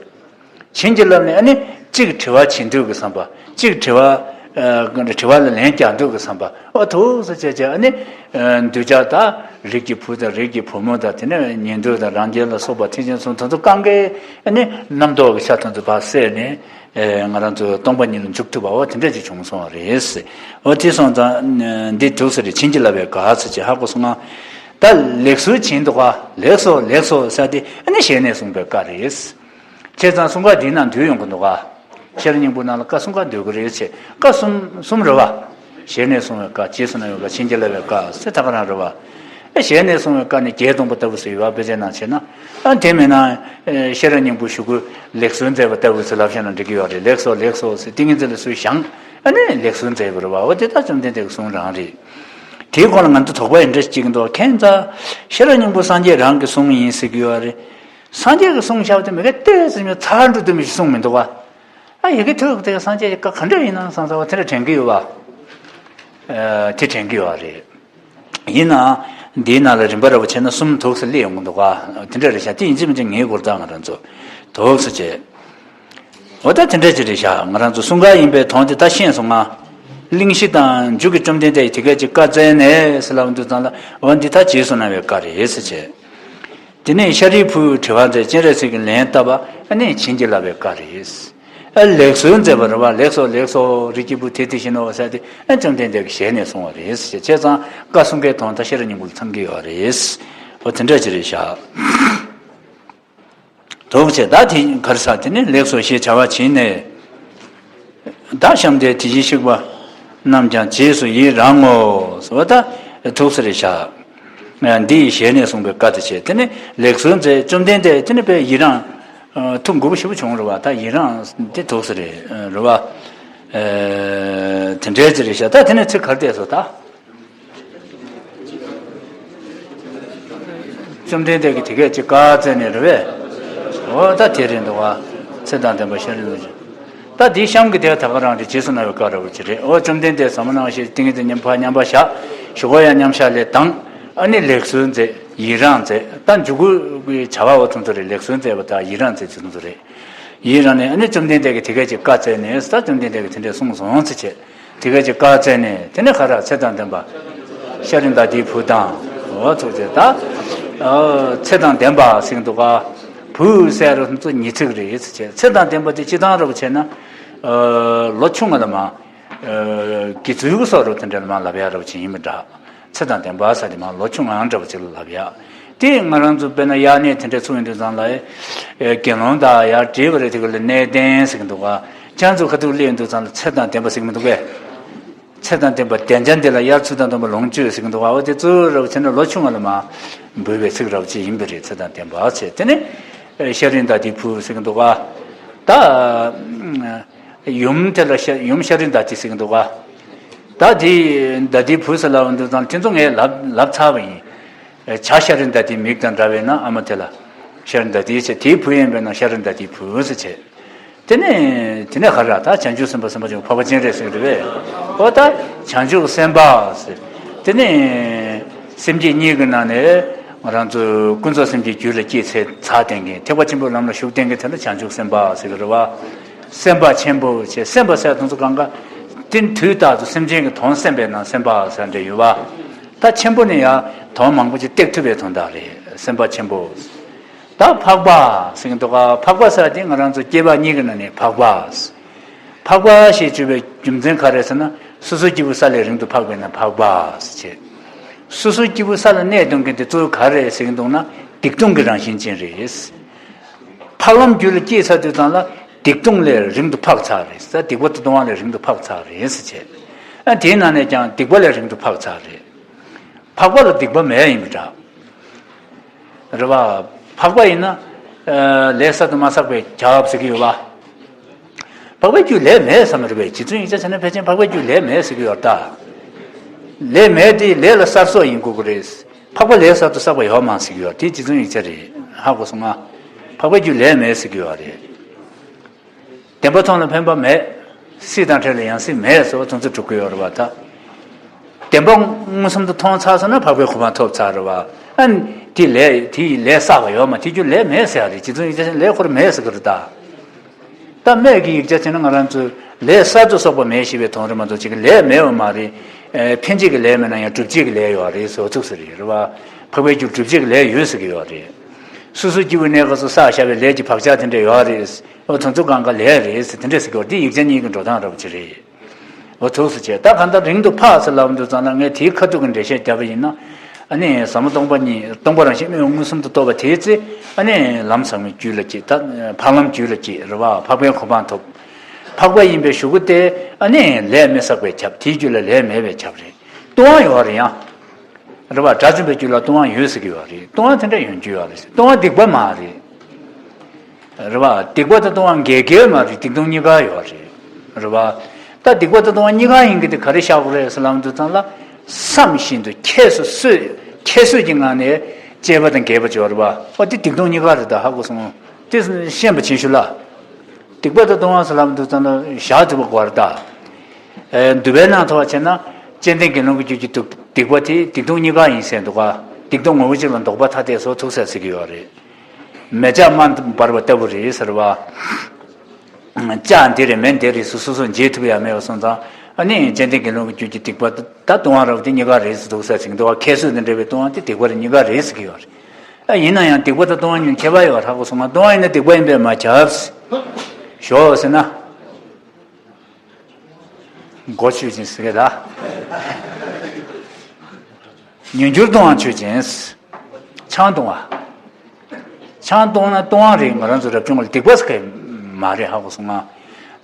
བྱིན་གྱིས་བརླབས་ནས་ཨ་ནི་གཅིག་དྲི་བ་བྱེད་འདོད་ཀྱི་བསམ་པ། གཅིག་དྲི་བ། ཨ། དྲི་བ་ལ་ལན་རྒྱག་འདོད་ཀྱི་བསམ་པ། འོ་ཐུགས་སུ་བྱས་བྱས་ཨ་ནི། ཨ། གདུལ་བྱ་དང་རིགས་ཀྱི་བུ་དང་རིགས་ཀྱི་བུ་མོ་དང་དེ་ནས་ཉན་ཐོས་དང་རང་རྒྱལ་ལ་སོགས་པ་ཐེག་ཆེན་གསུམ་དེ་ཚོ་གང་གའི་ཨ་ནི་རྣམ་རྟོག་གི་ཆ་དེ་ཚོ་ཕར་བསལ་ནས། ཨ། ང་རང་ཚོ་སྟོང་པ་ཉིད་ལ་འཇུག་ཐུབ་པ་འོ་དེ་འདྲ་ཅིག་བྱུང་སོང་བ་རེད། འོ་དེ་སོང་ཙང་འདི་ཐུགས་སུ་རེད། བྱིན་གྱིས་བརླབས་པའི་བཀའ་ཟེར་ཅིག་ཧ་གོ་སོང་ང་། ད་ལེགས་གསོལ་བྱིན་འདུག་ག་ལེགས་སོ་ལེགས་སོ་ཟེར་དེ་ཨ་ནི་ཞལ་ནས་གསུངས་པའི་བཀའ་རེད། བྱས་ཙང་གསུམ་ཀ་འདིའི་ནང་འདུས་ཡོང་གི་འདུག་ག་ཤེས་རབ་སྙིང་པོའི་ནང་ལ་བཀའ་གསུམ་ཀ་འདུས་ཀྱི་རེད་ཅེས། བཀའ་གསུམ་གསུམ་རེད་བ། ཞལ་ནས་གསུངས་པའི་བཀའ། རྗེས་སུ་གནང་བའི་བཀའ། བྱིན་གྱིས་བརླབས་པའི་བཀའ་ཟེར་ད་ག་རང་རེད་བ། ཨ། ཞལ་ནས་གསུངས་པའི་བཀའ་ནི་བརྒྱད་སྟོང་པ་ལྟ་བུ་ཟེར་ཡོད་བ། དཔེ་ཆའི་ནང་བྱས་ན། ཨ། དེ་མིན་ན། ཨ། ཤེས་རབ་སྙིང་པོ་ཞུ་སྐུལ་ལེགས་གསོལ་མཛད་པ་ལྟ་བུ་ཟེར་ལབ་བཞག་ན་འགྲིག་གི་ཡོད་རེད། ལེགས་སོ་ལེགས་སོ་ཟེར་ཏིང་ངེ་འཛིན་ལ་ཚུར་བཞེངས། ཨ་ནི་ལེགས་གསོལ་མཛད་པ་རེད་བ། འོ་དེ་ད་བཅོམ་ལྡན་འདས་ཀྱི་གསུང་རང་རེད། དེའི་སྐོར་ལ་ང་ཚོ་དོགས་པ་ཡིན་འདྲ་ཞིག་འདུག་ཁྱད་མཚར། ཤེས་རབ་སྙིང་པོ་སངས་རྒྱས་རང་གི་གསུང་ཡིན་ཟེར་གི་ཡོད་རེད། སངས་རྒྱས་ཀྱི་གསུང་བཞག་དེ་མི་ག་ལྟོས་ཟེར་ཉོ་ཚར་འགྲོ་དུ་མི་ཞིག་གསུངས་མི་འདུག་བ། ཨ། ཡི་གེ་ཐོག་དེ་སངས་རྒྱས་ཀྱི་བཀའ་ག་འདྲ་ཡིན་ན་བསམ་ས་བ་དེ་འདྲ་དྲན་གི་ཡོད་བ། ཨ། དེ་དྲན་གི་ཡོད་རེད། ཡིན་ནའང་འདིའི་ནང་ལ་རིམ་པ་ར་བ་བྱས་ན་གསུམ་ཐུགས་སུ་སླེབས་ཡོང་གི་འདུག་ག་དེ་འདྲ་རེད་ཤག་དེ་ཡིན་གཅིག་མིན་གཅིག་ངེས་དགོས་རེད་ད། ང་རང་ཚོ་ཐུགས་སུ་བྱས། འོ་ད་དེ་འདྲ་ཅིག་རེད་ཤག་ང་རང་ཚོ་གསུམ་ཀ་ཡིན་པའི་དོན་དེ་ད་ཤེས་སོང་ང་། གླེང་གཞི་དང་མཇུག་གི་བཅོམ་ལྡན་འདས་ཀྱིས་དེ་སྐད་ཅིག་བཀའ་སྩལ་ནས་ཟེར་ལབ་འདུག་ཙང་ལ། འོ་འདི་ད་རྗེས་སུ་གནང་བའི་བཀའ་རེད་ཟེར་བྱས། དེ་ནས་ཤཱ་རིའི་བུས་དྲི་བ་མཛད། སྤྱན་རས་གཟིགས་ཀྱིས་ལན་བཏབ་པ། ཨ་ནི་བྱིན་གྱིས་བརླབས་པའི་བཀའ་རེད། ཨ། ལེགས་གསོལ་མཛད་པ་རེད་བ། ལེགས་སོ་ལེགས་སོ། རིགས་ཀྱི་བུ་དེ་དེ་བཞིན་ནོ་ཟེར་ཏེ། ཨ། བཅོམ་ལྡན་འདས་ཀྱི་ཞལ་ནས་གསུངས་པ་རེད་ཟེར། བྱས་ཙང་བཀའ་གསུམ་ཀའི་དོན་དག་ཤེས་རབ་སྙིང་པོ་ལ་ཚང་གི་ཡོད་རེད། འོ་དེ་འདྲ་ཅིག་རེད་ཤག་ཐུགས་སུ་ཆེ། ད་དེ་ག་རེ་ཟེར། དེ་ནས་ལེགས་སོ་ཞེས་བྱ་བ་བྱིན་ནས། བདག་གཤམ་དེར་དེ་བཞིན་གཤེགས་པ་རྣམས་ཀྱང་རྗེས་སུ་ཡི་རང་ངོ་། ཟེར་བ་ད་ཐུགས་སུ་རེད་ཤག་འདི་ཡི་ཞལ་ནས་གསུངས་པའི་བཀའ་དེ་བྱས། དེ་ནས་ལེགས་གསོལ་མཛད། བཅོམ་ལྡན་འདས་དེ་ནས་དཔེ་ཡི་རང་། ཨ། ཐུགས་མགུ་པོ་ཞེ་པོ་བྱུང་རེད་བ། ད་ཡི་རང་དེ་ཐུགས་སུ་རེད། རེད་བ། ཨ། དེ་འདྲའི་ཅིག་རེད་ཤག་ད་དེ་ནས་ཚིག་ག་རེ་བལྟས་སོང་ད། བཅོམ་ལྡན་འདས་ཀྱིས་དེ་སྐད་ཅེས་བཀའ་སྩལ་ནས་རེད་པས། འོ་ད་དེ་རེད་འདུག་བ། ཚེ་དང་ལྡན་པ་ཤཱ་རིའི་བུ། ད་འདི་གཤམ་གྱི་དེ་ད་ག་རང་རེད། རྗེས་སུ་གནང་བའི་བཀའ་འདྲ་བོ་ཅིག་རེད། འོ་བཅོམ་ལྡན་འདས་ཟབ་མོ་སྣང་བ་ཞེས་ཏིང་ངེ་འཛིན་མཉམ་པར་མཉམ་པར་བཞག་ཞུ་བ་ཡང་མཉམ་བཞག་ལས་དང་། ཨ་ནི་ལེགས་གསོལ་མཛད། ཡི་རང་མཛད། ད་མཇུག་གུ་བྱ་བ་འོ་ཚོ་ཚོ་རེད། ལེགས་གསོལ་མཛད་པ་དང་ཡི་རང་མཛད་ཚོ་ཚོ་རེད། ཡི་རང་ནས་ཨ་ནི་བཅོམ་ལྡན་འདས་ཀྱིས་དེ་སྐད་ཅེས་བཀའ་སྩལ་ནས། ད་བཅོམ་ལྡན་འདས་ཀྱིས་དེ་འདྲས་གསུངས་སོང་ཚེ་བྱས། དེ་སྐད་ཅེས་བཀའ་སྩལ་ནས། དེ་ནས་ག་རེ། ཚེ་དང་ལྡན་པ་ཤཱ་རི་དྭ་ཏིའི་བུ་དང་། འོ་ཚོ་ཚོ་ད། ཨ། ཚེ་དང་ལྡན་པ་ཟེར་གྱི་འདུག་ག་བུ་ཟེར་རུ་ཚོ་ཉི་ཚིག་རེད་ཟེར་བྱས། ཚེ་དང་ལྡན་པ་དེ་སྤྱི་བཏང་རུ་བྱས་ན། ལོ་ཆུང་བ་ལ་མ། གི་ཚུལ་གི་སོགས་རུ་དེ་འདྲ་ལ་མ་ལབ་ཡ་རུ་བྱས་ཡིན་མི་འདྲ། ཚེ་དང་ལྡན་པ་ཟེར་དེ་མ་ལོ་ཆུང་ང་འདྲ་བ་ཅིག་ལ་ལབ་ཡ། དེ་ང་རང་ཚོ་དཔེར་ན་དབྱར་གནས་དེ་འདྲ་ཚུགས་ཡོང་དུས་ཙང་ལ། དགེ་སློང་དག་ཡར་བྲིས་པ་རེད། དེ་ག་ལ་གནས་བརྟན་ཟེར་གི་འདུག་ག་ཁྱེད་ཚོ་ཁ་ཐུག་སླེབས་ཡོང་དུས་ཙང་ལ་ཚེ་དང་ལྡན་པ་ཟེར་གི་མི་འདུག་གས། ཚེ་དང་ལྡན་པ་བདེ་འཇགས་འདི་ལ་དབྱར་ཚུལ་དང་སྡོམ་པ་ལོངས་སྤྱོད་ཟེར་གི་འདུག་ག་འོ་དེ་ཚོ་རུ་བྱས་ན་ལོ་ཆུང་བ་ལ་མ་འབུལ་བའི་ཚིག་རུ་བྱས་ཡིན་པ་རེད། ཚེ་དང་ལྡན་པ་ཟེར་དེ་ནི། ཤ་རུས་ཟླ་དེའི་བུ་ཟེར་གི་འདུག་ག་ད། ཡུམ་དེ་ལ་ཤ་ཡུམ་ཤ་རུས་ཟླ་དེ་ཟེར་གི་འདུག་ག་ད་དེ་ཟླ་དེའི་བུ་ཟེར་ལབ་འདུག་ཙང་དེ་ཚོ་ངས་ལབ་ལབ་ཚར་བ་ཡིན། བྱ་ཤ་རུས་ཟླ་དེའི་མིག་དང་འདྲ་བས་ན་ཨ་མ་དེ་ལ་ཤ་རུས་ཟླ་དེའི་བྱ་དེའི་བུ་ཡིན་པས་ན་ཤ་རུས་ཟླ་དེའི་བུ་ཟེར་བྱས། དེ་ནས་དེ་ནས་ག་རེ་ད་བྱང་ཆུབ་སེམས་དཔའ་སེམས་དཔའ་ཆེན་པོ་འཕགས་པ་སྤྱན་རས་གཟིགས་རེད་པས། འོ་ད་བྱང་ཆུབ་སེམས་དཔའ་ཟེར། དེ་ནས་སེམས་བསྐྱེད་གཉིས་ཀྱི་ནང་ནས་ང་རང་ཚོ་ཀུན་རྫོབ་སེམས་བསྐྱེད་རྒྱུད་ལ་སྐྱེས་ཚེ་ཚར་བསྟན་མཁན་ཐེག་པ་ཆེན་པོའི་ལམ་ལ་ཞུགས་བསྟན་མཁན་དེ་ལ་བྱང་ཆུབ་སེམས་དཔའ་ཟེར་གི་རེད་བ། སེམས་དཔའ་ཆེན་པོ་བྱས་སེམས་དཔའ་ཟེར་དུས་ཚོད་གང་ག་དེ་དུས་རྟག་ཏུ་སེམས་ཅན་གྱི་དོན་སེམས་པའི་ནང་སེམས་དཔའ་ཟེར་འདྲ་ཡོད་བ། ད་ཆེན་པོ་ནི་ཡང་དོན་མང་པོ་ཅིག་སྟེགས་ཐུབ་པའི་དོན་དག་རེད། སེམས་དཔའ་ཆེན་པོ། ད་འཕགས་པ་ཟེར་གྱི་འདུག་ག་འཕགས་པ་ཟེར་དེ་ང་རང་ཚོ་སྐྱེས་པ་གཉིས་ཀྱི་ནང་ནས་འཕགས་པ། འཕགས་པ་ཞེས་བརྗོད་པའི་རྒྱུ་མཚན་ག་རེ་ཟེར་ན་སོ་སོའི་སྐྱེས་བུ་ས་ལས་རིང་དུ་འཕགས་པས་ན་འཕགས་པ་ཟེར་བྱས། སོ་སོའི་སྐྱེས་བུ་ས་ལ་གནས་གཏོང་མཁན་དེ་གཙོ་བོ་ག་རེ་ཟེར་གྱི་འདུག་ན་སྡིག་ལྟུང་གི་རང་བཞིན་ཅན་རེད། འཕགས་ལམ་རྒྱུད་ལ་སྐྱེས་ཚར་དུས་ཙང་ལ་སྡིག་ལྟུང་ལས་རིང་དུ་འཕགས་ཚར་རེད། ས་སྡིག་པ་དང་ལྟུང་བ་ལས་རིང་དུ་འཕགས་ཚར་རེད་ཟེར་བྱས། ཨ་དེའི་ནང་ནས་ཀྱང་སྡིག་པ་ལས་རིང་དུ་འཕགས་ཚར་རེད། འཕགས་པ་ལ་སྡིག་པ་མེད་ཡིན་པ་འདྲ། རེད་བ། འཕགས་པ་ཡིན་ན། ལས་གསར་དུ་མ་བསགས་པས་ཁྱབ་ཟེར་གྱི་ཡོད་བ། འཕགས་པའི་རྒྱུད་ལས་མེད་བསམ་རེད་པས། རྗེ་བཙུན་ཡིག་ཆ་བྱས་ན་ཕལ་ཆེར་འཕགས་པའི་རྒྱུད་ལས་མེད་ཟེར་གྱི་ཡོད་ད། ལས་མེད་དེ་ལས་ལ་གསར་གསོག་ཡིན་དགོས་ཀྱི་རེད། འཕགས་པ་ལས་གསར་དུ་བསགས་པ་ཡོད་མ་ཟེར་གྱི་ཡོད་དེ་རྗེ་བཙུན་ཡིག་ཆ་རེད། ཧ་གོ་སོང་ང་། འཕགས་པའི་རྒྱུད་ལས་མེད་ཟེར་གྱི་ཡོད་རེད། བདེན་པ་མཐོང་ལ་ཕན་པ་མེད། སྲིད་དང་བྲལ་ལ་ཡང་སྲིད་མེད་ཟེར་བ་དེ་ཚོ་གྲུབ་ཀྱི་ཡོད་རེད་བ་ད། བདེན་པ་མངོན་སུམ་དུ་མཐོང་ཚར་སོང་ན་འཕགས་པའི་གོ་འཕང་ཐོབ་ཚར་རེད་བ། ཨ་ནི་དེ་ལས་དེ་ཡི་ལས་བསགས་པ་ཡོད་མ་དེ་རྒྱུ་ལས་མེད་ཟེར་ཡ་རེད། རྗེ་བཙུན་ཡིག་ཆ་ལས་ཁོ་ར་མེད་ཟེར་གི་རེད་ད། ད་སྨད་ཀྱི་ཡིག་ཆ་བྱས་ན་ང་རང་ཚོས་ལས་གསར་དུ་གསོག་པ་མེད་ཞེས་པའི་དོན་རེད་མ་གཏོགས་གཅིག་གི་ལས་མེད་པ་མ་རེད། ཨེ་འཕེན་བྱེད་ཀྱི་ལས་མེད་ན་ཡང་སྒྲུབ་བྱེད་ཀྱི་ལས་ཡོད་རེད་ཟེར་བ་ཚུགས་ས་རེད་རེད་བ། འཕགས་པའི་རྒྱུ་སྒྲུབ་བྱེད་ཀྱི་ལས་ཡོད་ཟེར་གྱི་ཡོད་རེད། སོ་སོའི་སྐྱེ་བོའི་གནས་སྐབས་སུ་བསགས་བཞག་པའི་ལས་ཀྱི་བག་ཆགས་དེ་འདྲ་ཡོད་རེད། འོ་དེ་ཚོ་གང་ག་ལས་རེད་ཟེར་དེ་འདྲ་ཟེར་གྱི་ཡོད་རེད། འདི་ཡིག་ཆ་གཉིས་ཀྱི་འགྲོ་སྟངས་འདྲ་པོ་ཅིག་རེད། འོ་ཐུགས་སུ་ཆེ། ད་གང་ལྟར་རིང་དུ་འཕགས་ཟེར་ལབ་འདུག་ཙང་ན་ངས་དེའི་ཁ་ཐུག་གི་འགྲེལ་བཤད་བརྒྱབ་པ་ཡིན་ན། ཨ་ནི་ཟབ་མོ་སྟོང་པ་ཉིད་སྟོང་པ་རང་བཞིན་དངོས་མངོན་སུམ་དུ་རྟོགས་པ་དེའི་ཚེ་ཨ་ནི་ལམ་ཟབ་མོའི་རྒྱུད་ལ་སྐྱེས། ད་འཕགས་ལམ་རྒྱུད་ལ་སྐྱེས་རེད་བ། འཕགས་པའི་གོ་འཕང་ཐོབ། འཕགས་པ་ཡིན་པའི་གཞུག་གུ་དེ་ཨ་ནི་ལས་མི་བསགས་པས་ཁྱབ། དེའི་རྒྱུད་ལ་ལས་མེད་པས་ཁྱབ་རེད། ལྟུང་བ་ཡོད་རེད་ཡང་། རེད་བ། དགྲ་བཅོམ་པའི་རྒྱུད་ལ་ལྟུང་བ་ཡོད་ཟེར་གྱི་ཡོད་རེད། ལྟུང་བ་དེ་འདྲ་ཡོང་རྒྱུ་ཡོད་རེད། ལྟུང་བ་སྡིག་པ་མ་རེད། རེད་བ། སྡིག་པ་དང་ལྟུང་བ་འགལ་འགལ་མ་རེད། སྡིག་ལྟུང་གཉིས་ཀ་ཡོད་རེད། རེད་བ། ད་སྡིག་པ་དང་ལྟུང་བ་གཉིས་ཀ་ཡིན་གྱི་དེ་ག་རེ་བཞག་དགོས་རེད་ཟེར་ལབ་དུས་ཙང་ལ། བསམ་བཞིན་དུ་ཁྱད་གསོད་ཁྱད་གསོད་ཀྱི་ངང་ནས་སྤྱད་པ་དང་འགལ་བ་ཅིག་ཡོད་རེད་བ། ཨོ་དེ་སྡིག་ལྟུང་གཉིས་ཀ་རེད་ད། ཧ་གོ་སོང་། དེ་ཤེས་པ་བྱེད་ཤོག་ལ། སྡིག་པ་དང་ལྟུང་བ་ཟེར་ལབ་དུས་ཙང་ལ་བཞག་ཐུབ་པ་དགོས་རེད་ད། ཨེ་འདུལ་བའི་ནང་ཐོག་བྱས་ན་ཙནྡན་དགེ་སློང་གི་རྒྱུད་ཀྱི་སྡིག་པ་དེ་སྡིག་ལྟུང་གཉིས་ཀ་ཡིན་ཟེར་འདུག་ག་སྡིག་ལྟུང་ངོ་བོ་གཅིག་ལ་འདོགས་པ་ཐ་དད་སོགས་ཐུག་ས་ཟེར་གྱི་ཡོད་རེད། མེ་ལྕགས་རྨ་འབར་བ་ལྟ་བུ་རེད་ཟེར་བ། ལྕགས་འདི་རེད་མེ་འདི་རེད་ཟེར་སོ་སོ་འབྱེད་ཐུབ་ཡ་མེད་པ་སོང་ཙང་། ཨ་ནི་ཙནྡན་དགེ་སློང་གི་རྒྱུད་ཀྱི་སྡིག་པ་ད་ལྟུང་བ་རབ་དེ་གཉིས་ཀ་རེད་ཟེར་འདུག་ས་ཟེར་གྱི་འདུག་ག་ཁྱད་གསོད་དང་འབྲེལ་བའི་ལྟུང་བ་དེ་སྡིག་པ་རེད་གཉིས་ཀ་རེད་ཟེར་གྱི་ཡོད་རེད། ཨ་ཡིན་ན་ཡང་སྡིག་པ་དང་ལྟུང་བ་གཉིས་ཁྱད་པར་ཡོད་རག་གོ་སོང་ང་། ལྟུང་བ་ཡིན་ན་སྡིག་པ་ཡིན་པས་མ་ཁྱབ། ཞོག་ཟེར་ན། མགོ་ཆོད་ཅིང་ཟེར་གི་ད། མྱུར་འགྱུར་ལྟུང་བ་ཆོད་ཅིང་། ཆང་བཏུང་བ། ཆང་བཏུང་ན་ལྟུང་བ་རེད། ང་རང་ཚོ་རབ་བྱུང་ལ་སྡིག་པ་ཟེར་གི་མ་རེད་ཧ་གོ་སོང་ང་།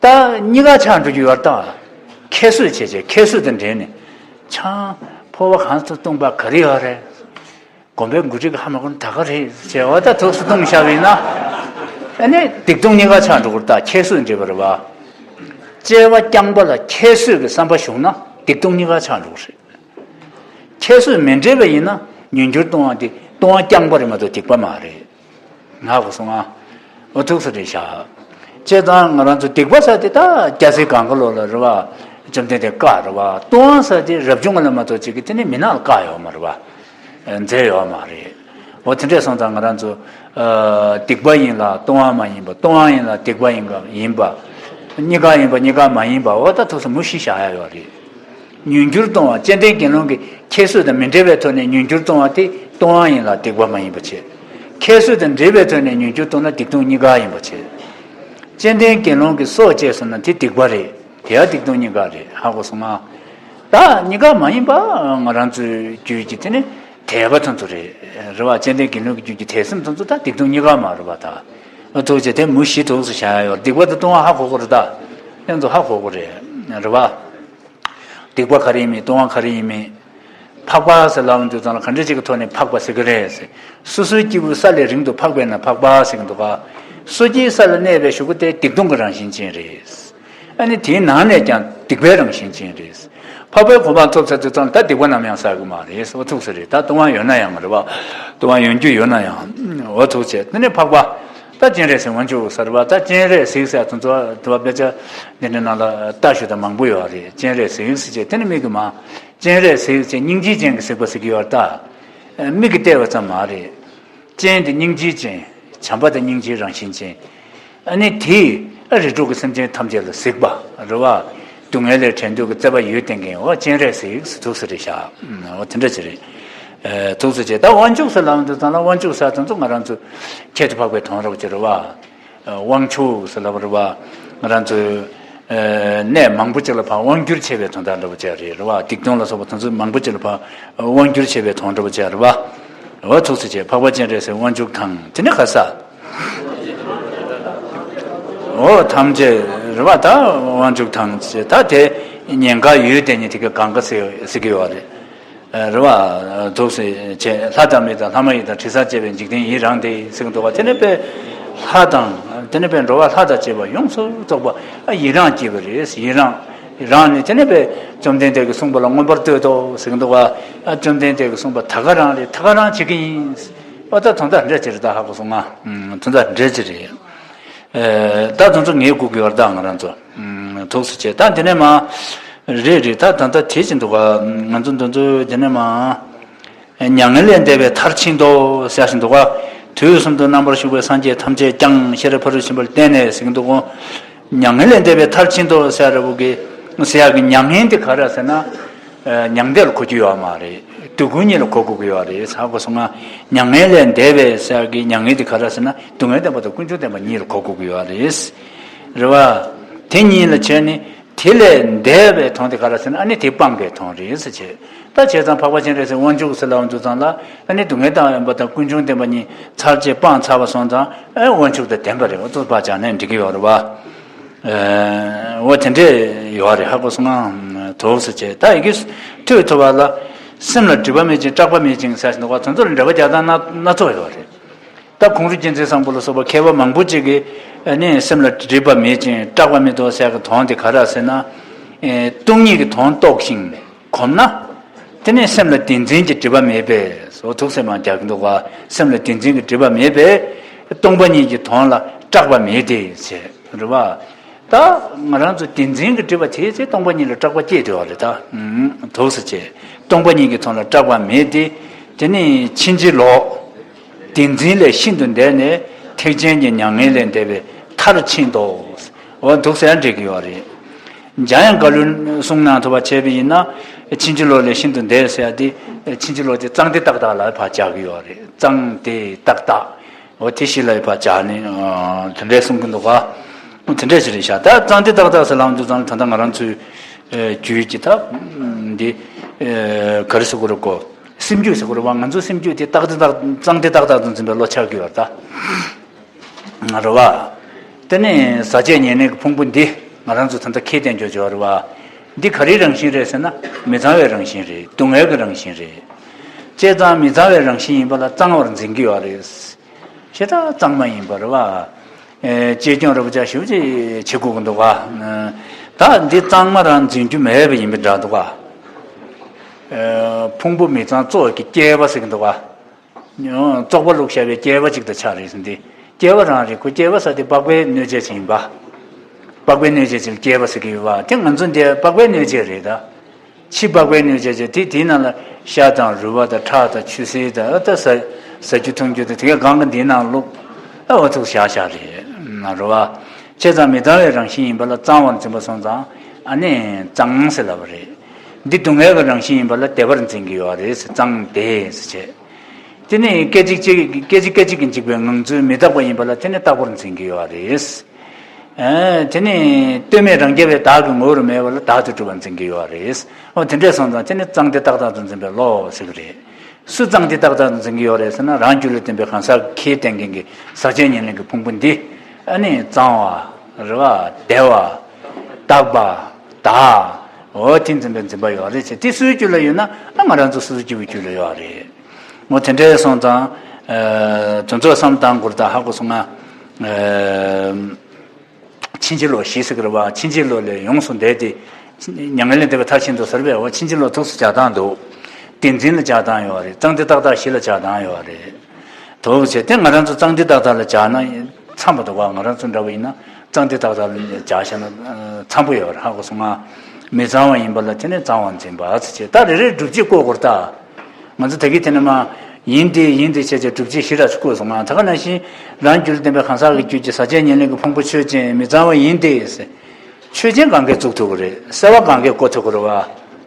ད་གཉིས་ཀ་ཆགས་འགྲོ་རྒྱུ་ཡོད་ད། ཁྱད་གསོད་བྱས་བྱས་ཁྱད་གསོད་དང་འབྲེལ་ནས། ཆང་ཕོར་པ་གང་དུ་བཏུང་པ་ག་རེ་ཡོད་རེད། དགོན་པའི་འགོ་ཁྲིད་ཀྱི་ཧ་མ་གོ་ན་ད་ག་རེད་ཅེས་བ་ད་ཐུགས་སུ་བཏུང་བཞག་པ་ཡིན་ན། ཨ་ནི་སྡིག་ལྟུང་གཉིས་ཀ་ཆགས་འགྲོ་གི་རེད་ད། ཁྱད་གསོད་འདྲེས་པ་རེད་བ། སྐྱེ་བ་རྐྱང་པ་ལ་ཁྱད་གསོད་ཀྱི་བསམ་པ་ཞུགས་ན་སྡིག་ལྟུང་གཉིས་ཀ་ཆགས་འགྲོ་གི་རེད། ཁྱད་གསོད་མི་འདྲེས་པ་ཡིན་ན་མྱུར་འགྱུར་ལྟུང་བ་དེ་ལྟུང་བ་རྐྱང་པ་རེད་མ་གཏོགས་སྡིག་པ་མ་རེད། ང་གོ་སོང་ང་། འོ་ཐུགས་སུ་རེད་བཞག་བྱས་ཙང་ང་རང་ཚོ་སྡིག་པ་ཟེར་དེ་ད་སྐྱ་སེར་གང་ག་ལོ་ལ་རེད་བ། བཅོམ་ལྡན་འདས་བཀག་རེད་བ། ལྟུང་བ་ཟེར་དེ་རབ་བྱུང་ལ་མ་གཏོགས་ཅིག་གི་དེ་ནི་མི་ནག་ལ་བཀག་ཡོད་མ་རེད་བ། མཛད་ཡོད་མ་རེད། འོ་དེ་འདྲས་སོང་ཙང་ང་རང་ཚོ། སྡིག་པ་ཡིན་ལ་ལྟུང་བ་མ་ཡིན་པ། ལྟུང་བ་ཡིན་ལ་སྡིག་པ་ཡིན་ག་ཡིན་པ། གཉིས་ཀ་ཡིན་པ་གཉིས་ཀ་མ་ཡིན་པ། འོ་ད་ཐུགས་སུ་མུ་བཞི་བཞག་ཡ་ཡོད་རེད། མྱུར་འགྱུར་ལྟུང་བ་ཙནྡན་དགེ་སློང་གི་ཁྱད་གསོད་དང་མི་འབྲེལ་བའི་ཐོག་ནས་མྱུར་འགྱུར་ལྟུང་བ་དེ་ལྟུང་བ་ཡིན་ལ་སྡིག་པ་མ་ཡིན་པ་བྱས། ཁྱད་གསོད་དང་འདྲེས་པའི་ཐོག་ནས་ཉོན་གྱུར་རྟོགས་ན་སྡིག་ལྟུང་གཉིས་ཀ་ཡིན་པ་བྱས། སྤྱན་ལྡན་དགེ་སློང་གི་སྲོག་བཅད་སོང་ན་དེ་སྡིག་པ་རེད། དེ་ཡང་སྡིག་ལྟུང་གཉིས་ཀ་རེད། ཧ་གོ་སོང་ང་། ད་གཉིས་ཀ་མ་ཡིན་པ་ང་རང་ཚོའི་རྒྱུད་ཀྱི་དེ་ནི་དད་པ་དེ་ཚོ་རེད། རེད་བ། སྤྱན་ལྡན་དགེ་སློང་གི་རྒྱུད་ཀྱི་དད་སེམས་དེ་ཚོ་ད་སྡིག་ལྟུང་གཉིས་ཀ་མ་རེད་བ། ད་ཐུགས་རྗེ་དེ་མུ་བཞི་ཐུགས་སུ་བཞག་ཡོད། སྡིག་པ་དང་ལྟུང་བ་ཧ་གོ་དགོས་རེད། ད་དེ་ཚོ་ཧ་གོ་དགོས་རེད། རེད་བ། སྡིག་པ་ག་རེ་ཡིན་མིན་ལྟུང་བ་ག་རེ་ཡིན་མིན། འཕགས་པ་ཟེར་ལབ་དུས་ཙམ་ལ་ག་འདྲ་ཅིག་གི་ཐོག་ནས་འཕགས་པ་ཟེར་གི་རེད་ཟེར། སོ་སོའི་སྐྱེས་བུ་ས་ལས་རིང་དུ་འཕགས་པས་ན་འཕགས་པ་ཟེར་གི་འདུག་ག་སོ་སྐྱེའི་ས་ལ་གནས་པའི་གཞུག་གུ་དེ་སྡིག་ལྟུང་གི་རང་བཞིན་ཅན་རེད། ཨ་ནི་དེའི་ནང་ནས་ཀྱང་སྡིག་པའི་རང་བཞིན་ཅན་རེད། འཕགས་པའི་གོ་འཕང་ཐོབ་ཚར་དུས་ཙམ་ལ་ད་སྡིག་པ་ནམ་ཡང་བསགས་གི་མ་རེད། འོ་ཐུགས་སུ་རེད། ད་ལྟུང་བ་ཡོད་ན་ཡང་རེད་བ། ལྟུང་བ་ཡོང་རྒྱུ་ཡོད་ན་ཡང་འོ་ཐུགས་རྗེ། དེ་ནས་འཕགས་པ། ད་སྤྱན་རས་གཟིགས་དབང་ཕྱུག་ཟེར་བ། ད་སྤྱན་རས་གཟིགས་ཟེར་དེ་ཚོ་དུ་བ་དཔེ་ཆ་འདི་འདྲ་ནང་ལ་ལྟ་ཞུ་དང་མང་པོ་ཡོད་རེད། སྤྱན་རས་གཟིགས་ཟེར་བྱས་དེ་ནི་མིག་གིས་མ། སྤྱན་རས་གཟིགས་ཟེར་སྙིང་རྗེའི་སྤྱན་གྱིས་གཟིགས་པ་ཟེར་གྱི་ཡོད་རེད། ད་མིག་གིས་བལྟས་པ་ཙམ་མ་རེད། སྤྱན་དེ་སྙིང་རྗེའི་སྤྱན། བྱམས་པ་དང་སྙིང་རྗེའི་རང་བཞིན་ཅན། ཨ་ནི་དེས་རིགས་དྲུག་གི་སེམས་ཅན་ཐམས་ཅད་ལ་གཟིགས་པ་རེད་བ། སྡུག་བསྔལ་ལས་བྲལ་འདོད་ཀྱི་བརྩེ་བ་ཡོད་བསྟན་མཁན་འོ་སྤྱན་རས་གཟིགས་ཟེར་ཐུགས་སུ་རེད་བཞག་འོ་དེ་འདྲ་ཅིག་རེད། ཨ་ཐུགས་སུ་བྱས། ད་དབང་ཕྱུག་ཟེར་ལབ་དུས་ཙམ་ལ་དབང་ཕྱུག་ཟེར་དེ་ཚོ་ང་རང་ཚོ་ཁྱད་དུ་འཕགས་པའི་དོན་རབ་ཅིག་རེད་བ། དབང་ཕྱུག་ཟེར་ལབ་རེད་བ། ང་རང་ཚོའི་གནས་མང་པོ་ཅིག་ལ་ཕར་དབང་བསྒྱུར་བྱེད་པའི་དོན་དག་འདྲ་པོ་ཅིག་རེད་བ། སྡིག་ལྟུང་ལ་སོགས་པ་དེ་ཚོ་མང་པོ་ཅིག་ལ་ཕར་དབང་བསྒྱུར་བྱེད་པའི་དོན་འདྲ་པོ་ཅིག་རེད་བ། འོ་ཐུགས་སུ་ཆེ། འཕགས་པ་སྤྱན་རས་གཟིགས་དབང་ཕྱུག་དང་དེ་ནི་ག་ས། འོ་ཐམས་ཅད་རེད་བ། ད་དབང་ཕྱུག་དང་ཅེས་ད་དེ་ཉེན་ཁ་ཡོད་དེ་ཉིད་དེ་ག་གང་ག་ཟེར་ཟེར་གི་ཡོད་རེད། རེད་བ། ཐུགས་སུ་ཆེ། ལྷ་དང་མི་དང་ལྷ་མ་ཡིན་དང་དྲི་ཟར་བཅས་པའི་འཇིག་རྟེན་ཡི་རངས་ཏེ་ཟེར་གི་འདུག་བ། དེ་ནི་པའི་ལྷ་དང་དེ་ནི་པའི་འགྲོ་བ་ལྷ་དང་བཅས་པ་ཡོངས་སུ་རྫོགས་པ་ཡི་རངས་སྐྱེས་པ་རེད། ཡི་རངས། ཡི་རངས་ནས་དེ་ནི་པའི་བཅོམ་ལྡན་འདས་ཀྱིས་གསུངས་པ་ལ་མངོན་པར་བསྟོད་དོ་ཟེར་གི་འདུག་བ། བཅོམ་ལྡན་འདས་ཀྱིས་གསུངས་པ་ད་ག་རང་རེད། ད་ག་རང་བྱེད་ཀྱི་ཡིན། ཨོ་ད་དོན་དག་འདྲ་ཅིག་རེད། ད་ཧ་གོ་སོང་ང་། དོན་དག་འདྲ་ཅིག་རེད། ད་དོན་ཚོ་ངས་སྒུག་གི་ཡོད་རེད། ད་ང་རང་ཚོ་ཐུགས་སུ་ཆེ། ད་འདི་ནས་མ་རེད་རེད། ད་ད་ད་དེ་ཅི་འདུག་ག་ང་ཚོ་འདི་ཚོ་འདི་ནས་མ་མྱ་ངན་ལས་འདས་པའི་མཐར་ཕྱིན་ཏོ་ཟེར་བཞིན་འདུག་ག་དུས་གསུམ་དུ་རྣམ་པར་བཞུགས་པའི་སངས་རྒྱས་ཐམས་ཅད་ཀྱང་ཤེས་རབ་ཕ་རོལ་ཕྱིན་པར་བསྟན་ནས་ཟེར་གྱི་འདུག་ག་མྱ་ངན་ལས་འདས་པའི་མཐར་ཕྱིན་ཏོ་ཟེར་བ་གི་ཟེར་ཡག་གི་མྱ་ངན་དེ་ག་རེ་ཟེར་ན། མྱང་འདས་ལ་གོ་རྒྱུ་ཡོད་མ་རེད། སྡུག་ཀུན་གཉིས་ལ་གོ་དགོས་ཀྱི་ཡོད་རེད། ཧ་གོ་སོང་ང་། མྱ་ངན་ལས་འདས་པའི་ཟེར་གྱི་མྱ་ངན་དེ་ག་རེ་ཟེར་ན་སྡུག་བསྔལ་བདེན་པ་དང་ཀུན་འབྱུང་བདེན་པ་གཉིས་ལ་གོ་དགོས་ཀྱི་ཡོད་རེད། རེད་བ། དེ་གཉིས་ལ་བྱས་ནས་དེ་ལས་འདས་པའི་དོན་དེ་ག་རེ་ཟེར་ན་ཨ་ནི་དེ་སྤངས་པའི་དོན་རེད་ཟེར་བྱས། ད་བྱས་ཙང་འཕགས་པ་སྤྱན་རས་གཟིགས་དབང་ཕྱུག་ཟེར་ལབ་དུས་ཙང་ལ་ཨ་ནི་སྡུག་བསྔལ་བདེན་པ་དང་ཀུན་འབྱུང་བདེན་པ་གཉིས་ཚར་གཅིག་སྤངས་ཚར་བ་སོང་ཙང་ཨ་དབང་ཕྱུག་དང་ལྡན་པ་རེད། འོ་ཙོག་པ་སྦྱར་ནས་འགྲིག་གི་ཡོད་རེད་བ། འོ་དེ་འདྲས་ཡོད་རེད། ཧ་གོ་སོང་ང་། དོགས་སུ་བྱས། ད་ཡི་གེ་ཐོས་ཐུབ་པ་ལ་སེམས་ལ་སྒྲིབ་པ་མེད་ཅིང་སྐྲག་པ་མེད་ཅིང་ཟེར་བཞིན་འདུག་བ། དོན་ཚོ་ལ་འགྲེལ་པ་རྒྱག་སྟངས་སྣ་སྣ་ཚོགས་ཡོད་རེད། ད་ཁོང་རུ་རྒྱལ་མཚན་བཟང་པོ་ལ་སོགས་པ་མཁས་པ་མང་པོ་ཅིག་གིས་ནི་སེམས་ལ་སྒྲིབ་པ་མེད་ཅིང་སྐྲག་པ་མེད་དོ་ཟེར་གི་དོན་དེ་ག་རེ་ཟེར་ན། སྟོང་ཉིད་ཀྱི་དོན་རྟོགས་ཤིང་གོམས་ན། དེ་ནས་སེམས་ལ་བདེན་འཛིན་གྱི་སྒྲིབ་པ་མེད་པས་སོ། ཐུགས་སེམས་མ་རྒྱག་གི་འདུག་བ། སེམས་ལ་བདེན་འཛིན་གྱི་སྒྲིབ་པ་མེད་པས་སྟོང་པ་ཉིད་ཀྱི་དོན་ལ་སྐྲག་པ་མེད་དེ་ཟེར་རེད་བ། ད་ང་རང་ཚོ་བདེན་འཛིན་གྱི་སྒྲིབ་པ་དེའི་ཚེ་སྟོང་པ་ཉིད་ལ་སྐྲག་པ་སྐྱེས་བསྡད་པ་རེད། ད་ཐུགས་སུ་ཆེ། སྟོང་པ་ཉིད་ཀྱི་དོན་ལ་སྐྲག་པ་མེད་དེ། དེ་ནི་ཕྱིན་ཅི་ལོག་བདེན་འཛིན་ལས་ཤིན་ཏུ་འདས་ནས་ཐེག་ཆེན་གྱི་མྱ་ངན་ལས་འདས་པའི་མཐར་ཕྱིན་ཏོ། འོ་འདུག་ཟེར་འགྲིག་གི་ཡོད་རེད། འཇམ་དབྱངས་བཀའ་བློན་གསུང་གནང་ཐུབ་པ་བྱས་པ་ཡིན་ན། ཕྱིན་ཅི་ལོག་ལས་ཤིན་ཏུ་འདས་ཟེར་ཡ་དེ། ཕྱིན་ཅི་ལོག་དེ་གཙང་བདེ་ཏག་ཏག་ལ་ཕར་སྦྱར་གི་ཡོད་རེད། གཙང་བདེ་ཏག་ཏག་འོ་དེ་གཞི་ལ་ཕར་སྦྱར་ནས་དེ་འདྲས་གསུང་གི་འདུག་ག་འོ་དེ་འདྲས་ཞིག་རེད་ཤག་ད་གཙང་བདེ་ཏག་ཏག་ཟེར་ལབ་དུས་ཙང་ད་ལྟ་ང་རང་ཚོའི་རྒྱུད་ཀྱི་ད་འདི་ག་རེ་ཟེར་དགོས་རེད་གོ་སེམས་རྒྱུད་ཟེར་དགོས་རེད་བ། ང་ཚོའི་སེམས་རྒྱུད་དེ་ཏག་ཏག་གཙང་བདེ་ཏག་ཏག་ཏུ་འཛིན་པའི་བློ་ཆགས་ཀྱི་ཡོད་ད། རེད་བ། དེ་ནས་ཟག་བཅས་ཉེར་ལེན་གྱི་ཕུང་པོ་འདི་ང་རང་ཚོ་ད་ལྟ་ཁས་བསྟན་རྒྱུ་ཅིག་ཡོད་རེད་བ། འདི་ག་རེའི་རང་བཞིན་རེད་ཟེར་ན་མི་གཙང་བའི་རང་བཞིན་རེད། སྡུག་བསྔལ་གྱི་རང་བཞིན་རེད། བྱས་ཙང་མི་གཙང་བའི་རང་བཞིན་ཡིན་པ་ལ་གཙང་བར་འཛིན་གྱི་ཡོད་རེད། ཞེ་དྲག་གཙང་མ་ཡིན་པ་རེད་བ། ཨེ་གཅེས་སྐྱོང་རོགས་པ་ཅག་ཞེ་པོ་ཅིག་བྱེད་དགོས་ཀྱི་འདུག་བ། ད་འདི་གཙང་མ་རང་འཛིན་རྒྱུ་མེད་པ་ཡིན་པ་འདྲ་འདུག་བ། ཨེ་ཕུང་པོ་མི་གཙང་བཙོག་གི་སྐྱེས་པ་ཟེར་གྱི་འདུག་བ། བཙོག་པ་བླུགས་བཞག་པའི་སྐྱེས་པ་གཅིག་དང་ཆ་རེད་ཟེར། འདི་སྐྱེས་པ་རང་རེད། ཁོ་སྐྱེས་པ་ཟེར་དེ་པགས་པའི་སྣོད་བཅུད་ཅིག་ཡིན་པ། པགས་པའི་སྣོད་བཅུད་ཅིག་ལ་སྐྱེས་པ་ཟེར་གྱི་ཡོད་པ། དེ་ང་ཚོ་འདི་པགས་པའི་སྣོད་བཅུད་རེད་ད། ཕྱི་པགས་པའི་སྣོད་བཅུད་ཅིག་དེ་དེའི་ནང་ལ་ཤ་དང་རུས་པ་དང་ཁྲག་དང་ཆུ་སེར་དང་ཨ་ད་ཟ་ཟ་རྒྱུ་འཐུང་རྒྱུ་དང་དེ་ག་གང་ག་འདིའི་ནང་བླུགས། ཨ་འོ་ཐུག་བཞག་བཞག་རེད་ན་རུ་བ། བྱས་ཙང་མི་གཙང་བའི་རང་བཞིན་ཡིན་པ་ལ་གཙང་བར་འཛིན་པ་སོང་ཙང་ཨ་ནི་གཙང་ཟེར་ལབ་པ་རེད། འདི་སྡུག་བསྔལ་གྱི་རང་བཞིན་ཡིན་པ་ལ་བདེ་བར་འཛིན་གྱི་ཡོད་རེད་ཟེར། གཙང་བདེ་ཟེར་བྱས། དེ་ནས་སྐད་ཅིག་གཅིག་སྐད་ཅིག་སྐད་ཅིག་གིས་འཇིག་པའི་ངང་ཚུལ་མི་རྟག་པ་ཡིན་པ་ལ་དེ་ནི་རྟག་པར་འཛིན་གྱི་ཡོད་རེད། ཨ་དེ་ནི་ལྟོས་མེད་རང་རྐྱ་བའི་བདག་གི་ངོ་བོར་མེད་པ་ལ་བདག་ཏུ་གྲུབ་པར་འཛིན་གྱི་ཡོད་རེད། འོ་དེ་འདྲས་སོང་ཙང་དེ་ནི་གཙང་འདི་རྟག་བདག་ཏུ་འཛིན་པའི་བློ་ཟེར་གྱི་རེད། སུ་གཙང་འདི་རྟག་བདག་ཏུ་འཛིན་གྱི་ཡོད་རེད་ཟེར་ན། རང་རྒྱུད་ལ་ལྡན་པའི་གང་ཟག་ཁས་བསྟན་མཁན་གྱི་ཟག་བཅས་ཉེར་ལེན་གྱི་ཕུང་པོ་འདི་ཨ་ནི་གཙང་བ་རེད་བ། བདེ་བ། དག་པ། བདག་འོ་དེ་འཛིན་པའི་འཛིན་པ་ཡོད་རེད་ཟེར། དེ་སུའི་རྒྱུད་ལ་ཡོད་ན། ཨ་ང་རང་ཚོ་སོ་སོ་སྐྱེ་བོའི་རྒྱུད་ལ་ཡོད་རེད། འོ་དེ་འདྲའི་སོང་ཙང་། ཨ་དེ་ཚོ་བསམ་བཏང་དགོས་རེད། ད་ཧ་གོ་སོང་ང་། ཨ་ཕྱིན་ཅི་ལོག་བཞི་ཟེར་གི་རེད་བ། ཕྱིན་ཅི་ལོག་ལས་ཡོངས་སུ་འདས་ཏེ། མྱ་ངན་ལས་འདས་པའི་མཐར་ཕྱིན་དུ་ཟེར་བས། འོ་ཕྱིན་ཅི་ལོག་ཐུགས་སུ་བྱ་སྟངས་འདུག་བདེན་འཛིན་ལ་བྱ་སྟངས་ཡོད་རེད། གཙང་འདི་རྟག་བདག་བཞི་ལ་བྱ་སྟངས་ཡོད་རེད། དོགས་བྱས་ཏེ་ང་རང་ཚོ་གཙང་འདི་རྟག་བདག་ལ་བྱ་ན་འཚམ་པ་འདུག་ག་ང་རང་ཚོ་འདྲ་བ་ཡིན་ན་གཙང་འདི་རྟག་བདག་ལ་བྱ་བྱས་ན་འཚམ་པོ་ཡོད་རེད། ཧ་གོ་སོང་ང་། མི་གཙང་བ་ཡིན་པ་ལ་དེ་ནི་གཙང་བར་འཛིན་པ་ཟེར་བྱས། ད་རེ་རེ་སྒྲུབ་བྱེད་བཀོད་དགོས་རེད་ད། ང་ཚོ་ད་གིན་དེ་ནས་མ་ཡིན་ཏེ་ཡིན་ཏེ་བྱས་བྱས་སྒྲུབ་བྱེད་བཞི་ར་བཀོད་སོང་ང་། ད་ག་ནང་བཞིན་རང་རྒྱུད་ལ་ལྡན་པའི་གང་ཟག་གི་རྒྱུད་ཀྱི་ཟག་བཅས་ཉེར་ལེན་གྱི་ཕུང་པོ་ཆོས་ཅན། མི་གཙང་བ་ཡིན་ཏེ་ཟེར། ཆོས་ཅན་གང་གས་བཙུགས་ཐུབ་ཀྱི་རེད། གསལ་བ་གང་གས་བཀོད་ཐུབ་ཀྱི་རེད་བ།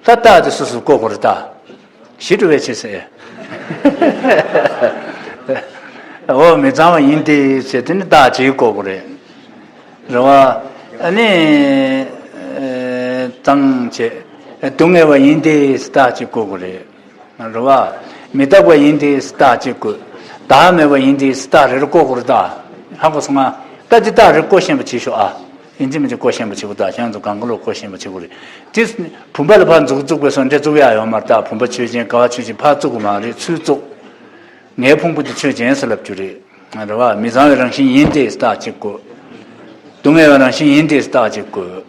ད་རྟགས་དེ་སོ་སོར་བཀོད་དགོས་རེད་ད། གཞི་གྲུབ་པའི་ཕྱིར་ཟེར། འོ་མི་གཙང་བ་ཡིན་ཏེ་ཟེར་དེ་ནི་རྟགས་ཅིག་བཀོད་དགོས་རེད། རེད་བ། ཨ་ནི་ཨ་གཙང་བྱས། སྡུག་བསྔལ་བ་ཡིན་ཏེ་ཟེར་རྟགས་ཅིག་བཀོད་དགོས་རེད། རེད་བ། མི་རྟག་པ་ཡིན་ཏེ་རྟགས་གཅིག་བཀོད། བདག་མེད་པ་ཡིན་ཏེ་རྟགས་རེ་རེ་བཀོད་དགོས་རེད་ད། ཧ་གོ་སོང་ང་། ད་འདི་རྟགས་རེ་བཀོད་ཤེས་པ་བྱེད་ཤོག་ཨ། ཡིན་གཅིག་མིན་གཅིག་བཀོད་ཤེས་པ་བྱེད་དགོས་ད། ཁྱེད་ཚོ་གང་ག་ལོག་བཀོད་ཤེས་པ་བྱེད་དགོས་རེད། དེ་བུམ་པ་ལ་ཕར་མཛུབ་བཙུགས་པའི་སོ་འདྲེ་བཙུགས་ཡག་ཡོད་མ་རེད་ད། བུམ་པ་ཆོས་ཅན་ག་བ་ཆོས་ཅན་ཕར་བཙུགས་དགོས་མ་རེད། ཚུར་བཙུགས། ངའི་ཕུང་པོ་དེ་ཆོས་ཅན་ཟེར་ལབ་རྒྱུ་རེད། རེད་བ། མི་གཙང་བའི་རང་བཞིན་ཡིན་ཏེ་རྟགས་གཅིག་བཀོད། སྡུག་བསྔལ་བའི་རང་བཞིན་ཡིན་ཏེ་རྟགས་གཅིག་བཀོད།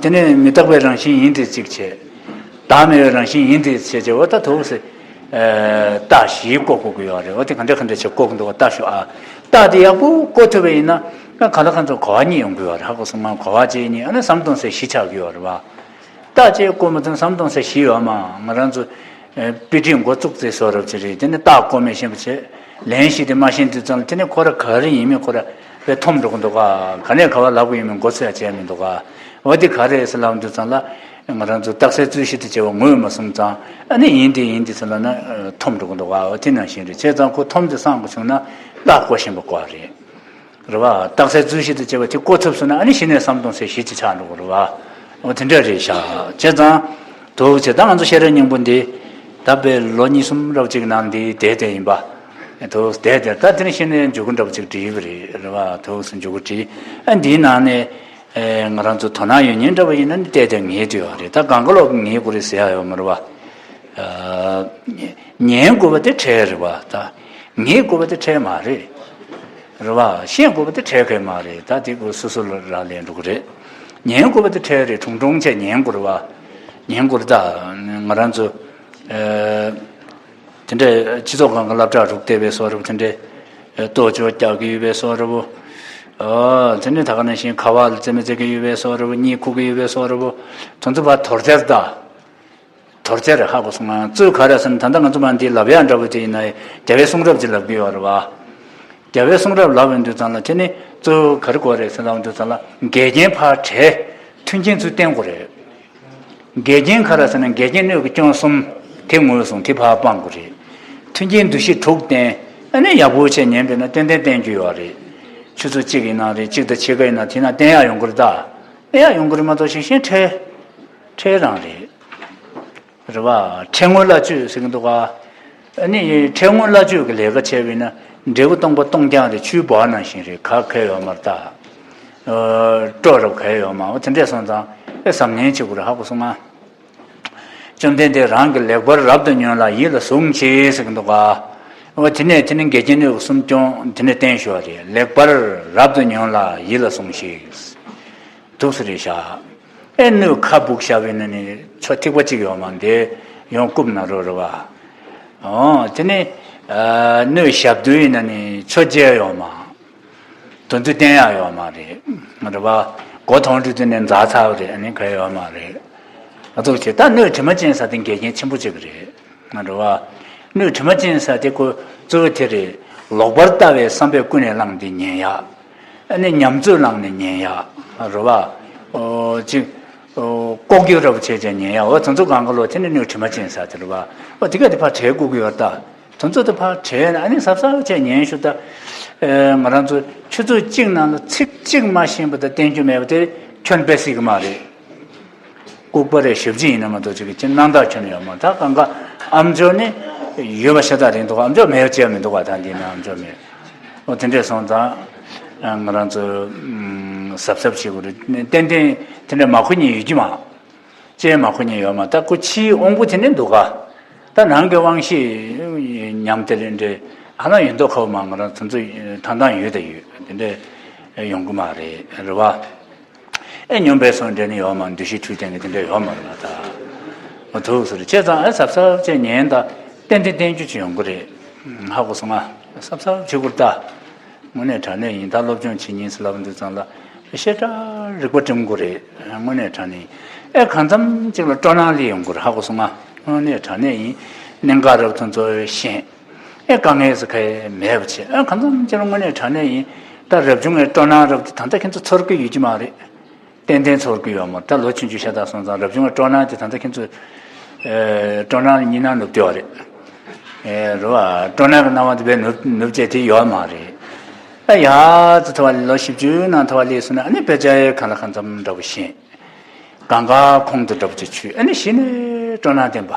དེ་ནས་མི་རྟག་པའི་རང་བཞིན་ཡིན་ཏེ་གཅིག་བྱས། བདག་མེད་པའི་རང་བཞིན་ཡིན་ཏེ་བྱས་བྱས། འོ་ད་དོགས་སེ། རྟགས་བཞི་བཀོད་དགོས་ཀྱི་ཡོད་རེད། འོ་དེ་ག་འདྲ་ག་འདྲ་བྱས་བཀོད་ཀྱི་འདུག་བ་ལྟ་ཤོག་ཨ། རྟགས་དེ་ཡག་པོ་བཀོད་ཐུབ་པ་ཡིན་ན། གང་ལ་གང་འཚམ་གོ་བ་གཉིས་ཡོང་གི་ཡོད་རེད། ཧ་གོ་སོང་ང་། གོ་བ་གཅིག་གཉིས། ཨ་ནི་བསམ་གཏོང་ཟེར་བཞི་ཆགས་ཀྱི་ཡོད་རེད་བ། རྟགས་གཅིག་བཀོད་མ་ཐུབ་ན་བསམ་གཏོང་ཟེར་བཞི་ཡོད་མ། ང་རང་ཚོ་དཔེ་ཁྲིད་འགོ་བཙུགས་ཚེ་བཟོ་འདྲ་ཅིག་རེད། དེ་ནི་རྟགས་བཀོད་མི་ཤེས་པ་བྱས། ལན་ཞིག་དེ་མ་ཤེས་དུས་ཙམ་ལ་དེ་ནི་ཁོ་ར་ག་རེ་ཡིན་མིན་ཁོ་ར་དཔེ་འཐོམ་འགྲོ་གི་འདུག་ག་ག་ནས་ག་བ་ལབ་དགོས་ཡིན་མིན་མགོ་ཚོས་ཡ་བྱས་མི་འདུག་ག་འོ་དེ་ག་རེ་རེད་ཟེར་ལབ་དུས་ཙམ་ལ། ང་རང་ཚོ་རྟགས་གསལ་རྩོད་གཞི་དང་བཅས་པ་ངོས་མ་ཟིན་ཙང་། ཨ་ནི་ཡིན་དེ་ཡིན་དེ་ཟེར་ལབ་ན་འཐོམ་འགྲོ་གི་འདུག་ག་འོ་དེ་ནང་བཞིན་རེད། བྱས་ཙང་ཁོ་འཐོམ་དེ་སངས་དགོས་བྱུང་ན་རྟགས་བཀོད་ཤེས་པ་དགོས་པ་རེད། རེད་བ། རྟགས་གསལ་རྩོད་གཞི་དང་བཅས་པ་དེ་བཀོད་ཐུབ་སོང་ན། ཨ་ནི་གཞི་ནས་བསམ་གཏོང་ཟེར་བཞི་ཅིག་ཆགས་འགྲོ་གི་རེད་བ། འོ་དེ་འདྲ་རེད་ཤག་བྱས་ཙང་། དོགས་བྱས། ད་ང་ཚོ་ཤེས་རབ་སྙིང་པོ་འདི་ད་དཔེ་ལོ་གཉིས་གསུམ་རབ་ཅིག་ནང་འདི་བསྡད་བསྡད་ཡིན་པ། དོགས་བསྡད་བསྡད། ད་དེ་ནས་གཞི་ནས་མཇུག་གུ་འདྲ་པོ་ཅིག་བྲིས་པ་རེད། རེད་བ། དོགས་སུ་མཇུག་གུ་བྲིས། ཨ་འདིའི་ནང་ནས་ཨེ་ང་རང་ཚོ་དོ་སྣང་ཡོད་མཁན་འདྲ་པོ་ཡིན་ན་ནི་བལྟས་བལྟས་ངེས་བསྡད་ཡོད་རེད། ད་གང་ག་ལོག་ངེས་དགོས་རེད་ཟེར་ཡ་ཡོད་མ་རེད་བ། ཨ་ཉན་དགོས་པ་དེ་འཕྲལ་རེད་བ། ད་ངེས་དགོས་པ་དེ་འཕྲལ་མ་རེད། རེད་བ། ཤེས་དགོས་པ་དེ་འཕྲལ་གས་མ་རེད། ད་དེ་ཁོ་སོ་སོ་ལ་རག་ལས་འགྲོ་གི་རེད། ཉན་དགོས་པ་དེ་འཕྲལ་རེད། ཁྲུང་ཁྲུང་བྱས་ཉན་དགོས་རེད་བ། ཉན་དགོས་རེད་ད། ང་རང་ཚོ་ཨ་དེ་འདྲའི་སྤྱི་ཚོགས་སྒང་གི་སློབ་གྲྭ་རུ་བསྡད་པའི་བཟོ་འདྲ་པོ། དེ་འདྲའི་ལྟོ་ཅོག་རྒྱག་གི་ཡོད་པའི་བཟོ་འདྲ་པོ། ཨ་དེ་ནས་ད་ག་ནང་བཞིན་ཁ་པར་ལ་རྩེད་མོ་རྩེ་གི་ཡོད་པའི་བཟོ་འདྲ་པོ། གཉིད་ཁུག་གི་ཡོད་པའི་བཟོ་འདྲ་པོ། དེ་ཚོ་ཕར་དོར་རྩལ་ད། དོར་རྩལ་རེད། ཧ་གོ་སོང་ང་། གཙོས་ག་རེ་ཟེར་ན། ད་ལྟ་ང་ཚོ་མ་འདི་ལབ་ཡག་འདྲ་པོ་དེ་ཡིན་ན། རྒྱལ་བའི་གསུང་རབ་ཅིག་ལབ་གི་ཡོད་རེད་བ། རྒྱལ་བའི་གསུང་རབ་ལབ་ཡོང་དུས་ཙམ་ལ་དེ་ནི་གཙོ་བོ་ག་རེ་དགོས་རེད་ཟེར་ལབ་ཡོང་དུས་ཙམ་ལ། འགལ་རྐྱེན་ཕར་བྲལ། མཐུན་རྐྱེན་ཚུར་བསྟེན་དགོས་རེད། འགལ་རྐྱེན་ག་རེ་ཟེར་ན། འགལ་རྐྱེན་སྣོད་ཀྱི་སྐྱོན་གསུམ་དེ་ངོས་བཟུང་། དེ་ཕར་སྤང་དགོས་རེད། མཐུན་རྐྱེན་འདུ་ཤེས་དྲུག་བསྟེན། ཨ་ནི་ཡག་པོ་བྱས་ཉན་པས་ན་ཏན་ཏན་བསྟེན་རྒྱུ་ཡོད་རེད། ཆུ་ཚོད་གཅིག་ཡིན་ན་རེད། གཅིག་དང་ཕྱེད་ཀ་ཡིན་ན། དེ་ན་བསྟེན་ཡག་ཡོང་གི་རེད་ད། བསྟེན་ཡག་ཡོང་གི་རེད་མ་གཏོགས་ཤིང་ཤིང་འཕྲལ། འཕྲལ་རང་རེད། རེད་བ། འཕྲལ་ངོ་སླ་བཅོས་ཟེར་གྱི་འདུག་ག་ཨ་ནི་འཕྲལ་ངོ་སླ་བཅོས་ཀྱི་ལས་ཀ་བྱས་པ་ཡིན་ན། འབྲས་བུ་སྟོང་པ་སྟོང་རྐྱང་རེད། ཆུའི་ལྦུ་བ་ནང་བཞིན་རེད། ག་གེ་ཡོད་མ་རེད་ད། ཨ་སྤྲོ་རབས་ག་ཡོད་མ། འོ་དེ་འདྲས་སོང་ཙང་ཨེ་གཟབ་ནན་བྱེད་དགོས་རེད། ཧ་གོ་སོང་ང་། བཅོམ་ལྡན་འདས་རང་གིས་ལེགས་པར་རབ་ཏུ་ཉོན་ལ་ཡིད་ལ་ཟུངས་ཤིག་ཟེར་གྱི་འདུག་ག་འོ་དེ་ནས་དེ་ནི་འགལ་རྐྱེན་སྣོད་ཀྱི་གསུམ་སྐྱོང་། དེ་ནས་བསྟེན་ཞུ་བ་རེད། ལེགས་པར་རབ་ཏུ་ཉོན་ལ་ཡིད་ལ་ཟུངས་ཤིག་འདུག་སེ་རེད་ཤག་ཨེ་སྣོད་ཁ་སྦུག་བཞག་པ་ཡིན་ན་ནི་ཆུ་ཐིགས་པ་གཅིག་ཡོད་མ་རེད། ཡོང་རྐུབ་ན་རོ་རེད་བ། འོ་དེ་ནི་ཨ་སྣོད་ཞབས་རྡོལ་ཡིན་ན་ནི་ཆུ་རྐྱལ་ཡོད་མ། དེ་ཚོ་བསྟེན་ཡག་ཡོད་མ་རེད། རེད་བ། སྒོ་ཐོག་འགྲོ་དུས་ནས་འཛག་ཚར་བ་རེད། ཨ་ནི་ག་ཡོད་མ་རེད། ཨ་ཐུག་བྱེད། ད་སྣོད་དྲི་མ་ཅན་ཟེར་དེ་འགལ་རྐྱེན་ཆེན་པོ་གཅིག་རེད། རེད་བ། སྣོད་དྲི་མ་ཅན་ཟེར་དེ་ཁོ་གཙོ་བོ་དེ་རེད། ལོག་པར་ལྟ་བའི་བསམ་པས་ཀུན་ནས་བསླངས་ཏེ་ཉན་ཡག་ཨ་ནི་ཉམས་ཚོད་བླངས་ནས་ཉན་ཡག་རེད་བ། འོ་ཅིག་ཨོ་ལྐོག་གྱུར་རབ་བྱས་ཀྱང་ཉན་ཡག་འོ་དེ་ཚོ་གང་ག་ལོ་དེ་ནི་སྣོད་དྲི་མ་ཅན་ཟེར་དེ་རེད་བ། འོ་དེ་ག་དེ་ཕར་བྲལ་དགོས་ཀྱི་ཡོད་ད། དེ་ཚོ་དེ་ཕར་བྲལ་ནས་ཨ་ནི་གཟབ་གཟབ་བྱས་ཉན་ཞུ་ད། ཨེ་ང་རང་ཚོ་ཆུ་ཚོད་གཅིག་ནང་ལ་ཚིག་གཅིག་མ་ཤེས་པ་དང་བསྟན་རྒྱུ་མེད་པ་དེ་ཁྱོན་པས་སྲིད་གི་མ་རེད། ལྐུགས་པ་རེད། ཞབས་ཕྱི་ཡིན་ན་མ་གཏོགས་ཅིག་གི་སྣང་དག་ཁྱོན་ཡོད་མ། ད་གང་ག་ཨམ་ཅོག་ནི་ཡོད་པ་ཤ་སྟག་རེད་འདུག་ཨམ་ཅོག་མེད་ཅེས་མི་འདུག་ག་ད་འདི་ན་ཨམ་ཅོག་མེད། འོ་དེ་འདྲས་སོང་ཙང་ང་རང་ཚོ་གཟབ་གཟབ་བྱེད་དགོས་རེད། ཏན་ཏན་དེ་འདྲས་མ་ཁུ་ཉིན་ཡོད་ཀྱི་མ། ཅེས་མ་ཁུ་ཉིན་ཡོད་མ། ད་ཁུ་ཕྱིའི་དབང་པོ་དེ་འདྲས་འདུག་ག་ད་ནང་གི་དབང་ཤེས་ཉམས་དེ་རེད་འདྲས་ཧ་ལམ་ཡོད་མདོག་ཁ་བོ་མ། ང་རང་ཚོ་ཚོ་ཐང་ཐང་ཡོད་ད་ཡོད་དེ་འདྲས་ཡོང་གི་མ་རེད་རེད་བ། ཨེ་སྙོམས་པའི་སོང་འདྲེ་ནི་ཡོད་མ། འདུ་ཤེས་འཁྲུལ་བསྟན་གྱི་དེ་འདྲ་ཡོད་མ་རེད་ལ་ད། མ་ཐུག་ཟེར་བྱས་ཙང་ཨེ་གཟབ་གཟབ་བྱས་ཉན་ད། ཏན་ཏན་བསྟན་རྒྱུ་ཅིག་ཡོང་གི་རེད། ཧ་གོ་སོང་ང་། གཟབ་གཟབ་བྱེད་དགོས་ད། དངོས་གནས་དྲང་གནས་ཡིན་ད། སློབ་སྦྱོང་བྱེད་ཉིན་ཟེར་ལབ་འདུག་ཙང་ལ་ཤེས་བྱ་རིག་པ་སྒྲིམ་དགོས་རེད། དངོས་གནས་དྲང་གནས་ཡིན། ཨེ་གང་འཚམ་ཅིག་ལ་སྤྲོ་སྣང་སླེབས་ཡོང་གི་རེད། ཧ་གོ་སོང་ང་། དངོས་གནས་དྲང་གནས་ཡིན། གནད་འགག་རབ་ཐོན་ཚོ་ཤེས། ཨེ་དཀའ་ངལ་ཟེར་ག་ཡེ་མེད་པ་བྱས། ཨེ་གང་འཚམ་ཅིག་ལ་དངོས་གནས་དྲང་གནས་ཡིན། ད་རབ་བྱུང་བའི་སྤྲོ་སྣང་རབ་དེ་ད་ལྟ་ཁྱེད་ཚོ་ཚོར་གི་ཡོད་ཀྱི་མ་རེད། ཏན་ཏན་ཚོར་གི་ཡོད་མ་རེད། ད་ལོ་ཆུང་ཆུང་ཤ་སྟག་སོང་ཙང་རབ་བྱུང་བའི་སྤྲོ་སྣང་དེ་ད་ལྟ་ཁྱེད་ཚོ་ཨེ་སྤྲོ་སྣང་གཉིད་སྣང་ནུབ་བསྡད་པ་རེད། ཨེ་རེད་བ། སྤྲོ་སྣང་གི་སྣང་བ་དེ་བས་ནུབ་ནུབ་བྱས་དེ་ཡོད་མ་རེད། ད་ཡ་ཙི་ཐུ་བ་ལོ་བཞི་བཅུ་ནང་ཐུ་བ་ལས་སོང་ན་ཨ་ནི་དཔེ་ཆ་ཡའི་གང་ལ་གང་འཚམ་འདྲ་པོ་ཤེས། གང་ག་ཁོང་དུ་འདྲ་པོ་ཅིག་ཆུད། ཨ་ནི་གཞི་ནས་སྤྲོ་སྣང་ལྡན་པ།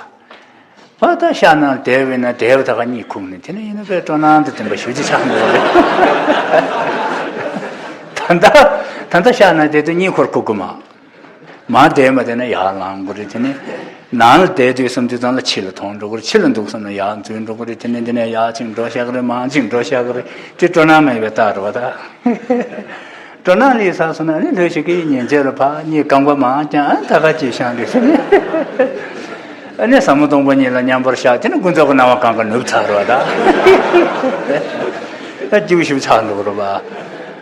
ཨ་ད་ཤ་ནང་བསྡད་པས་ན་བསྡད་པ་ད་ག་གཉིད་ཁུག་ནས་དེ་ནས་ཡིན་ན་དཔེ་སྤྲོ་སྣང་དུ་ལྡན་པ་ཞུ་ཅི་ཆགས་འདུག་རེད། ད་ལྟ་ད་ལྟ་ཤ་ནང་བསྡད་དུས་གཉིད་ཁུག་ཁུག་གི་མ། མ་བསྡད་མ་བསྡད་ན་ཡར་ལངས་དགོས་རེད། དེ་ནས་ནང་ལ་བསྡད་དུས་བསམ་དུས་ཙང་ལ་ཕྱི་ལ་མཐོང་འགྲོ་གི་རེད། ཕྱི་ལ་འདུག་བསམ་ན་ཡར་འཛུལ་འགྲོ་གི་རེད། དེ་ནས་འདི་ནས་ཡར་ཅིག་འགྲོ་ཤག་གི་རེད། མར་ཅིག་འགྲོ་ཤག་གི་རེད། དེ་སྤྲོ་སྣང་མེད་པའི་རྟགས་རེད་བ་ད། སྤྲོ་སྣང་ལས་ས་སོང་ན་ནི་ལྷོད་ཞིག་གི་ཉིན་བྱེད་ལ་ཕ་གཉིད་རྐང་པ་མང་ཀྱང་ཨ་ད་ག་ཅིག་ཤང་རེད་ཟེར་ནས། ཨ་ནི་ཟབ་མོ་སྟོང་པ་ཉིད་ལ་མཉམ་པར་བཞག་དེ་ནི་ཀུན་རྫོབ་ཀྱི་སྣང་བ་གང་ག་ནུབ་ཚར་བ་ད། ད་སྐྱིད་པོ་ཞིག་ཆགས་འདུག་རོ་བ།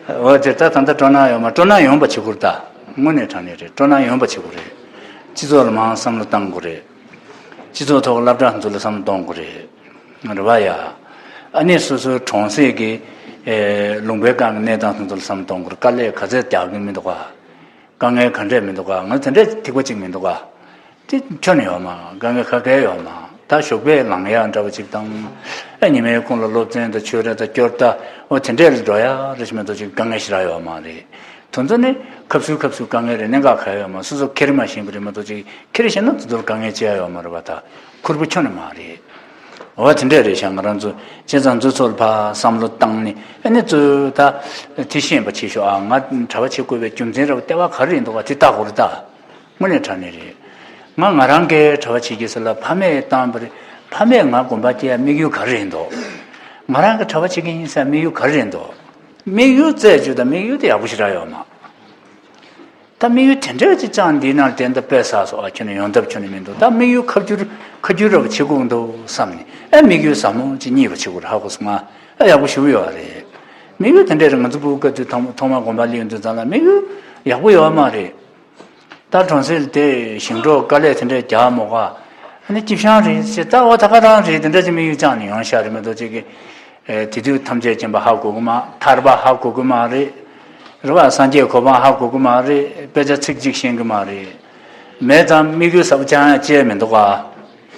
འོ་དེ་ད་ད་ལྟ་སྤྲོ་སྣང་ཡོད་མ། སྤྲོ་སྣང་ཡོང་བ་བྱེད་དགོས་ད། དངོས་གནས་དྲང་གནས་རེད། སྤྲོ་སྣང་ཡོང་བ་བྱེད་དགོས་རེད། སྤྱི་ཚོགས་ལ་མང་བསམ་བློ་བཏང་དགོས་རེད། སྤྱི་ཚོགས་ཐོག་སློབ་གྲྭ་ཚོ་ལ་བསམ་བློ་གཏོང་དགོས་རེད། རེད་བ་ཡ། ཨ་ནི་སོ་སོའི་གྲོང་གསེབ་ཀྱི་ཨེ་ལུང་པའི་སྒང་གི་གནས་སྟངས་དེ་ཚོ་ལ་བསམ་བློ་གཏོང་དགོས་རེད། དཀའ་ལས་ག་ཚད་རྒྱག་གི་མི་འདུག་ག་དཀའ་ངལ་ག་འདྲས་མི་འདུག་ག་ང་དེ་འདྲས་ཐིག་པ་གཅིག་མི་འདུག་ག་དེ་ཁྱོན་ནས་ཡོད་མ། དཀའ་ངལ་ཁ་ཁ་ཡོད་མ། ད་ཞོགས་པའི་ལངས་ཡག་འདྲ་བ་གཅིག་དང་། ཨ་ཉི་མའི་ཁོང་ལ་སློབ་ཚན་དང་ཆོས་ར་དང་སྐྱོར་ད་འོ་དེ་འདྲས་ལ་འགྲོ་ཡག་རེ་ཞིག་མ་གཏོགས་ཅིག་དཀའ་ངལ་ཞེ་དྲག་ཡོད་མ་རེད། དེ་ཚོ་ནི་སྐབས་སུ་སྐབས་སུ་དཀའ་ངལ་རེད། གནད་འགག་ག་ཡོད་མ། སོ་སོ་ཁེར་མ་ཤེས་པ་རེད་མ་གཏོགས་ཅིག་ཁེར་ཤེས་ན་དེ་ཚོར་དཀའ་ངལ་ཅི་ཡང་ཡོད་མ་རེད་བ། ད་ཁུར་པོ་ཁྱོན་ནས་མ་རེད། འོ་དེ་འདྲས་རེད་ཤག་ང་རང་ཚོ་བྱས་ཙང་ཚོ་ཚོར་ཕར་བསམ་བློ་བཏང་ནས་ཨ་ནི་ཚོ་ད་དེ་ཤེས་པ་བྱེད་ཤོག་ཨ་ང་གྲྭ་པ་བྱེད་དགོས་པའི་རྒྱུ་མཚན་ར་བ་ལྟེ་བ་ག་རེ་ཡིན་འདུག་ག་དེ་ལྟ་དགོས་རེད་ད། དངོས་གནས་དྲང་གནས་རེད། ང་ང་རང་གིས་གྲྭ་པ་བྱེད་ཀྱི་ཟེར་ལ་ཕ་མས་བཏང་བ་རེད། ཕ་མས་ང་དགོན་པ་སྐྱེལ་ཡ་དམིགས་ཡུལ་ག་རེ་རེད་འདུག་ང་རང་གིས་གྲྭ་པ་བྱེད་ཀྱི་ཡིན་ཟེར་དམིགས་ཡུལ་ག་རེ་རེད་འདུག་དམིགས་ཡུལ་རྩད་གཅོད་དང་དམིགས་ཡུལ་དེ་ཡག་པོ་ཞེ་དྲག་ཡོད་མ། ད་དམིགས་ཡུལ་དེ་འདྲ་ཅིག་བཅངས་འདི་ནང་དེ་འདྲ་དཔེ་བསགས་སོ་ཨ་ཁྱོན་ནས་ཡོང་ཐབས་ཁྱོན་ནས་མི་འདུག་ད་དམིགས་ཡུལ་ཁ་བསྒྱུར་ཁ་བསྒྱུར་ར་བ་བྱེད་དགོས་འདུག་བསམ་ནས་ཨ་དམིགས་ཡུལ་ཟབ་མོ་ཅིག་རྙེད་པ་བྱེད་དགོས་རེད། ཧ་གོ་སོང་ང་། ཨ་ཡག་པོ་ཞེ་པོ་ཡོད་རེད། དམིགས་ཡུལ་དེ་འདྲ་རེད། ང་ཚོ་ཕྲུ་གུ་སྐབས་དུས་ཐོག་ཐོག་མ་དགོན་པ་སླེབས་དུས་ཙང་ལ་དམིགས་ཡུལ་ཡག་པོ་ཡོད་མ་རེད། ད་གྲོང་གསེབ་དེ་ཞིང་འབྲོག་དཀའ་ལས་དེ་འདྲ་རྒྱག་མོ་ག་ཨ་ནི་སྐྱིད་ཤང་རེད་ཟེར་ད་འོ་ད་ག་རང་རེད། དེ་འདྲ་ཅིག་དམིགས་ཡུལ་བཅངས་ནས་ཡོང་ཤག་རེད་མ་གཏོགས་ཅིག་གི་ཨེ་དེ་དུས་ཐམས་ཅད་མཁྱེན་པ་ཧ་གོ་གི་མ། ཐར་པ་ཧ་གོ་གི་མ་རེད། རེད་བ། སངས་རྒྱས་གོ་འཕང་ཧ་གོ་གི་མ་རེད། དཔེ་ཆ་ཚིག་གཅིག་ཤེས་གི་མ་རེད། མེད་ཙང་དམིགས་ཡུལ་ཟབ་པོ་བཅང་ཡ་ཅེས་མི་འདུག་ག་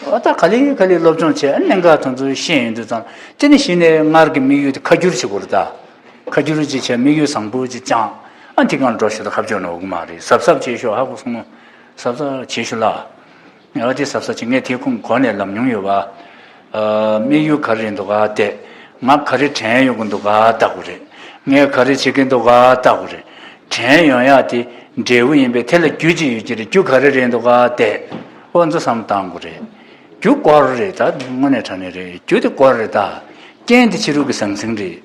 འོ་ད་ག་ལེ་ག་ལེ་སློབ་སྦྱོང་བྱས་གནད་འགག་དེ་ཚོ་ཤེས་ཡོང་དུས་ཙང་དེ་ནི་གཞི་ནས་སྔར་གྱི་དམིགས་ཡུལ་དེ་ཁ་བསྒྱུར་བྱེད་དགོས་རེད་ད། ཁ་བསྒྱུར་ཅིག་བྱས་དམིགས་ཡུལ་བཟང་པོ་ཅིག་བཅངས། ཨ་འདི་གང་འགྲོ་ཞིག་ལ་ཁ་བྱོ་ནོ་གི་མ་རེད། གཟབ་གཟབ་བྱེད་ཤོག་ཧ་གོ་སོང་ངོ་། གཟབ་གཟབ་བྱེད་ཤོག་ལ། ངས་དེ་གཟབ་གཟབ་བྱེད། ངས་དེ་ཁུངས་གོ་ནས་ལབ་མྱོང་ཡོད་པ། ཨ་དམིགས་ཡུལ་ག་རེ་རེད་འདུག་ག་དེ། ང་ག་རེ་དྲན་ཡོང་གི་འདུག་ག་ལྟ་དགོས་རེད། ངས་ག་རེ་བྱེད་ཀྱི་འདུག་ག་ལྟ་དགོས་རེད། དྲན་ཡོང་ཡག་དེ་འབྲས་བུ་ཡིན་པས་དེ་ལ་རྒྱུ་ཅིག་ཡོད་ཀྱི་རེད། རྒྱུ་ག་རེ་རེད་འདུག་ག་དེ། ཨོ་ཚོ་བསམ་བཏང་དགོས་རེད། རྒྱུ་སྐོར་རེད་ད། དངོས་གནས་དྲང་གནས་རེད། རྒྱུ་དེ་སྐོར་རེད་ད། རྐྱེན་དེ་ཕྱི་རོལ་གྱི་ཟང་ཟིང་རེད།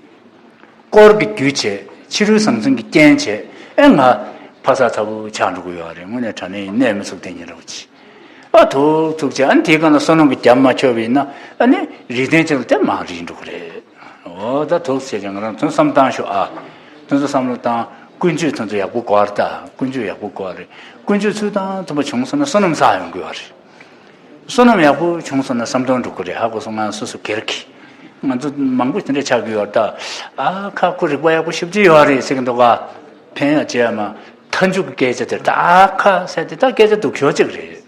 སྐོར་གྱི་རྒྱུ་བྱས། ཕྱི་རོལ་ཟང་ཟིང་གི་རྐྱེན་བྱས། ཨེ་ང་ཕ་ས་ཚ་བོ་ཆགས་འགྲོ་གི་ཡོད་རེད། དངོས་གནས་དྲང་གནས་ཡིན། གནས་མི་ཚུགས་དེ་ཉིན་རོགས་གྱིས། ཨ་ཐུག་ཐུག་བྱས་ཨ་ནི་དེའི་སྒང་ལ་བསོད་ནམས་ཀྱི་རྒྱབ་མ་ཆོད་པ་ཡིན་ན་ཨ་ནི་རིགས་ལྡན་ཅིག་ལ་དེ་མར་རིགས་འགྲོ་གི་རེད། འོ་ད་ཐུག་བྱས་ཀྱང་ང་རང་ཚོ་བསམ་བཏང་ཤོག་ཨ། དེ་ཚོ་བསམ་བློ་བཏང་། ཀུན་སྤྱོད་དེ་ཚོ་ཡག་པོ་དགོས་རེད་ད། ཀུན་སྤྱོད་ཡག་པོ་དགོས་རེད། ཀུན་སྤྱོད་ཚུལ་དང་མཐུན་པ་བྱུང་སོང་ན་བསོད་ནམས་བསགས་ཡོང་གི་ཡོད་རེད། བསོད་ནམས་ཡག་པོ་བྱུང་སོང་ན་བསམ་དོན་འགྲུབ་ཀྱི་རེད། ཧ་གོ་སོང་། ང་སོ་སོ་སྒེར་གྱི། ང་ཚོ་མང་པོ་དེ་འདྲ་ཆགས་ཀྱི་ཡོད་རེད་ད། ཨ་ཁ་ཁོ་རིག་པ་ཡག་པོ་ཞེ་པོ་ཅིག་ཡོད་རེད་ཟེར་གྱི་འདུག་ག་ཕན་ཡང་བྱས་མ། མཐའ་མཇུག་གི་སྐད་ཆ་དེ་ད་ཨ་ཁ་ཟེར་དེ་ད་སྐད་ཆ་སྡུག་ཤོས་ཅིག་རེད།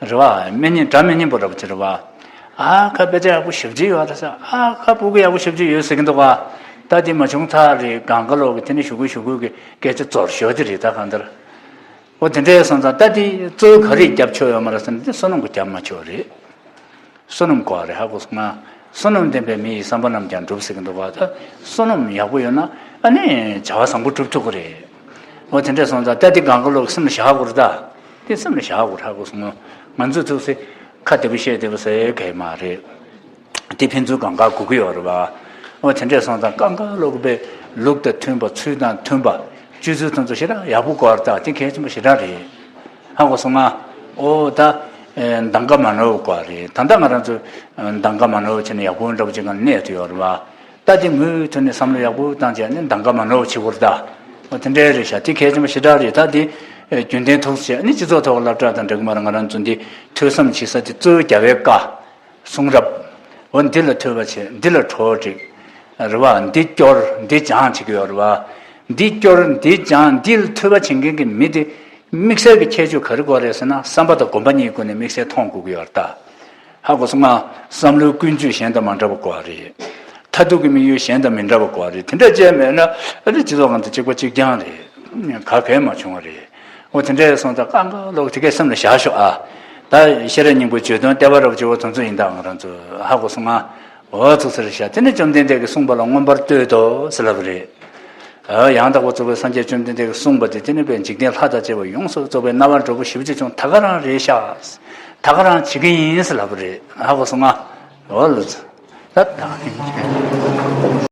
རེད་བ། མི་སྙན་སྒྲ་མི་སྙན་པོ་རེད་བ་ཅིག་རེད་བ། ཨ་ཁ་དཔེ་ཆ་ཡག་པོ་ཞེ་པོ་ཅིག་ཡོད་རེད་ཟེར། ཨ་ཁ་སྤུ་གུ་ཡག་པོ་ཞེ་པོ་ཅིག་ཡོད་ཟེར་གྱི་འདུག་ག་ད་དེ་མ་བྱུང་ཐག་རེད། སྒང་ག་ལོག་གི་དེ་ནས་ཞུ་གུ་ཞུ་གུ་གི་སྐད་ཆ་རྫོགས་ཤོག་དེ་རེད། ད་གང་ལྟར་འོ་དེ་འདྲས་སོང་ཙང་ད་དེ་གཙོ་བོ་ག་རེ་རྒྱབ་ཆོག་ཡོད་མ་རེད་ཟེར་ན། དེ་བསོད་ནམས་ཀྱིས་རྒྱབ་མ་ཆོག་རེད། བསོད་ནམས་དགོས་རེད། ཧ་གོ་སོང་ང་། བསོད་ནམས་ལྡན་པའི་མི་ཡི་བསམ་པ་རྣམས་ཀྱང་འགྲུབ་ཟེར་གྱི་འདུག་ག་ད་བསོད་ནམས་ཡག་པོ་ཡོད་ན་ཨ་ནི་བྱ་བ་བཟང་པོ་སྒྲུབ་ཐུབ་ཀྱི་རེད། འོ་དེ་འདྲས་སོང་ཙང་ད་དེ་སྒང་ག་ལོག་གི་སེམས་ལ་བཞག་དགོས་རེད། ད་དེ་སེམས་ལ་བཞག་དགོས་རེད། ཧ་གོ་སོང་ངོ་། ང་ཚོས་ཐུགས་སེ་ཁ་བདེ་པོ་བཤད་བདེ་པོ་ཟེར་གི་མ་རེད། དེ་ཕན་ཚུན་སྒང་ག་དགོས་ཀྱི་ཡོད་རེད་པ། འོ་དེ་འདྲས་སོང་ཙང་སྒང་ག་ལོག་པའི་ལུགས་དང་མཐུན་པ། ཚུལ་དང་མཐུན་པ། སྤྱོད་ཚུལ་དེ་ཚོ་ཞེ་དྲག་ཡག་པོ་དགོས་རེད། ད་དེ་གལ་ཆེན་པོ་ཞེ་དྲག་རེད། ཧ་གོ་སོང་ང་། འོ་ད་ཨེ་འདམ་ཀ་མ་ནོར་བ་དགོས་རེད། ད་ལྟ་ང་རང་ཚོ་ཨེ་འདམ་ཀ་མ་ནོར་བ་བྱས་ནས་ཡག་པོ་འདྲ་པོ་ཅིག་སྒང་གནས་ཐུབ་ཡོད་རེད་པ། ད་དེ་མུ་མཐུད་ནས་བསམ་བློ་ཡག་པོ་བཏང་བྱས་ནས་འདམ་ཀ་མ་ནོར་བ་བྱེད་དགོས་རེད། ད་འོ་དེ་འདྲས་རེད་ཤག་དེ་གལ་ཆེན་པོ་ཞེ་དྲག་རེད། ད་དེ་ཨེ་རྒྱུན་ལྡན་ཐུགས་སུ་བྱས་ནས་སྤྱི་ཚོགས་ཐོག་སློབ་གྲྭ་དང་འདྲ་གི་མ་རེད། ང་རང་ཚོ་འདི་ཐོས་བསམ་བྱེད་ས་དེ་གཙོ་བོ་རྒྱལ་བའི་བཀའ། གསུང་རབ། འོ་འདི་ལ་ཐོས་པ་བྱེད། འདི་ལ་གྲོགས་སྒྲིག་རེད་པ། འདི་སྐྱོར་འདི་སྦྱང་བྱེད་ཀྱི་ཡོད་རེད་པ། འདི་སྐྱོར་འདི་སྦྱང་འདི་ལ་ཐོས་པ་བྱེད་མཁན་གྱི་མི་དེ་དམིགས་བསལ་གྱི་ཁྱད་ཆོས་ག་རེ་དགོས་རེད་ཟེར་ན། བསམ་པ་དང་སྒོམ་པ་གཉིས་སྒོ་ནས་དམིགས་བསལ་མཐོང་དགོས་ཀྱི་ཡོད་རེད་ད། ཧ་གོ་སོང་ང་། བསམ་བློའི་ཀུན་སྤྱོད་གཞན་དང་མ་འདྲ་བ་དགོས་རེད། མཐར་ཐུག་གི་དམིགས་ཡུལ་གཞན་དང་མི་འདྲ་བ་དགོས་རེད། དེ་འདྲ་བྱས་མེད་ན་ཨ་ནི་སྤྱི་ཚོགས་ཁང་དུ་གཅིག་པ་གཅིག་རྐྱང་རེད། ག་གེ་མ་བྱུང་བ་རེད། འོ་དེ་འདྲས་སོང་ཙང་སྒང་ག་ལོག་དེ་གའི་སེམས་ལ་བཞག་ཤོག་ཨ། ད་ཤེས་རབ་སྙིང་པོའི་བརྗོད་དོན་ལྟེ་བ་རབ་བྱེད་པ་དེ་ཚོ་ཡིན། ད་ང་རང་ཚོ་ཧ་གོ་སོང་ང་། འོ་ཚོགས་ཟེར་བཞག་དེ་ནི་བཅོམ་ལྡན་འདས་ཀྱིས་གསུངས་པ་ལ་མངོན་པར་བསྟོད་དོ་ཟེར་ལབ་པ་རེད། ཨ་ཡང་དག་པར་རྫོགས་པའི་སངས་རྒྱས་བཅོམ་ལྡན་འདས་ཀྱིས་གསུངས་པ་དེ་དེ་ནི་བས་འཇིག་རྟེན་ལྷ་དང་བཅས་པ་ཡོངས་སུ་རྫོགས་པའི་རྣ་བར་འགྲོ་བོ་ཞེ་པོ་ཅིག་བྱུང་། ད་ག་རང་རེད་ཤག་ད་ག་རང་བྱེད་ཀྱི་ཡིན་ཟེར་ལབ་པ་རེད། ཧ་གོ་སོང་ང་། འོ་ལགས་སོ། ད་ད་ག་ནས་བྱེད།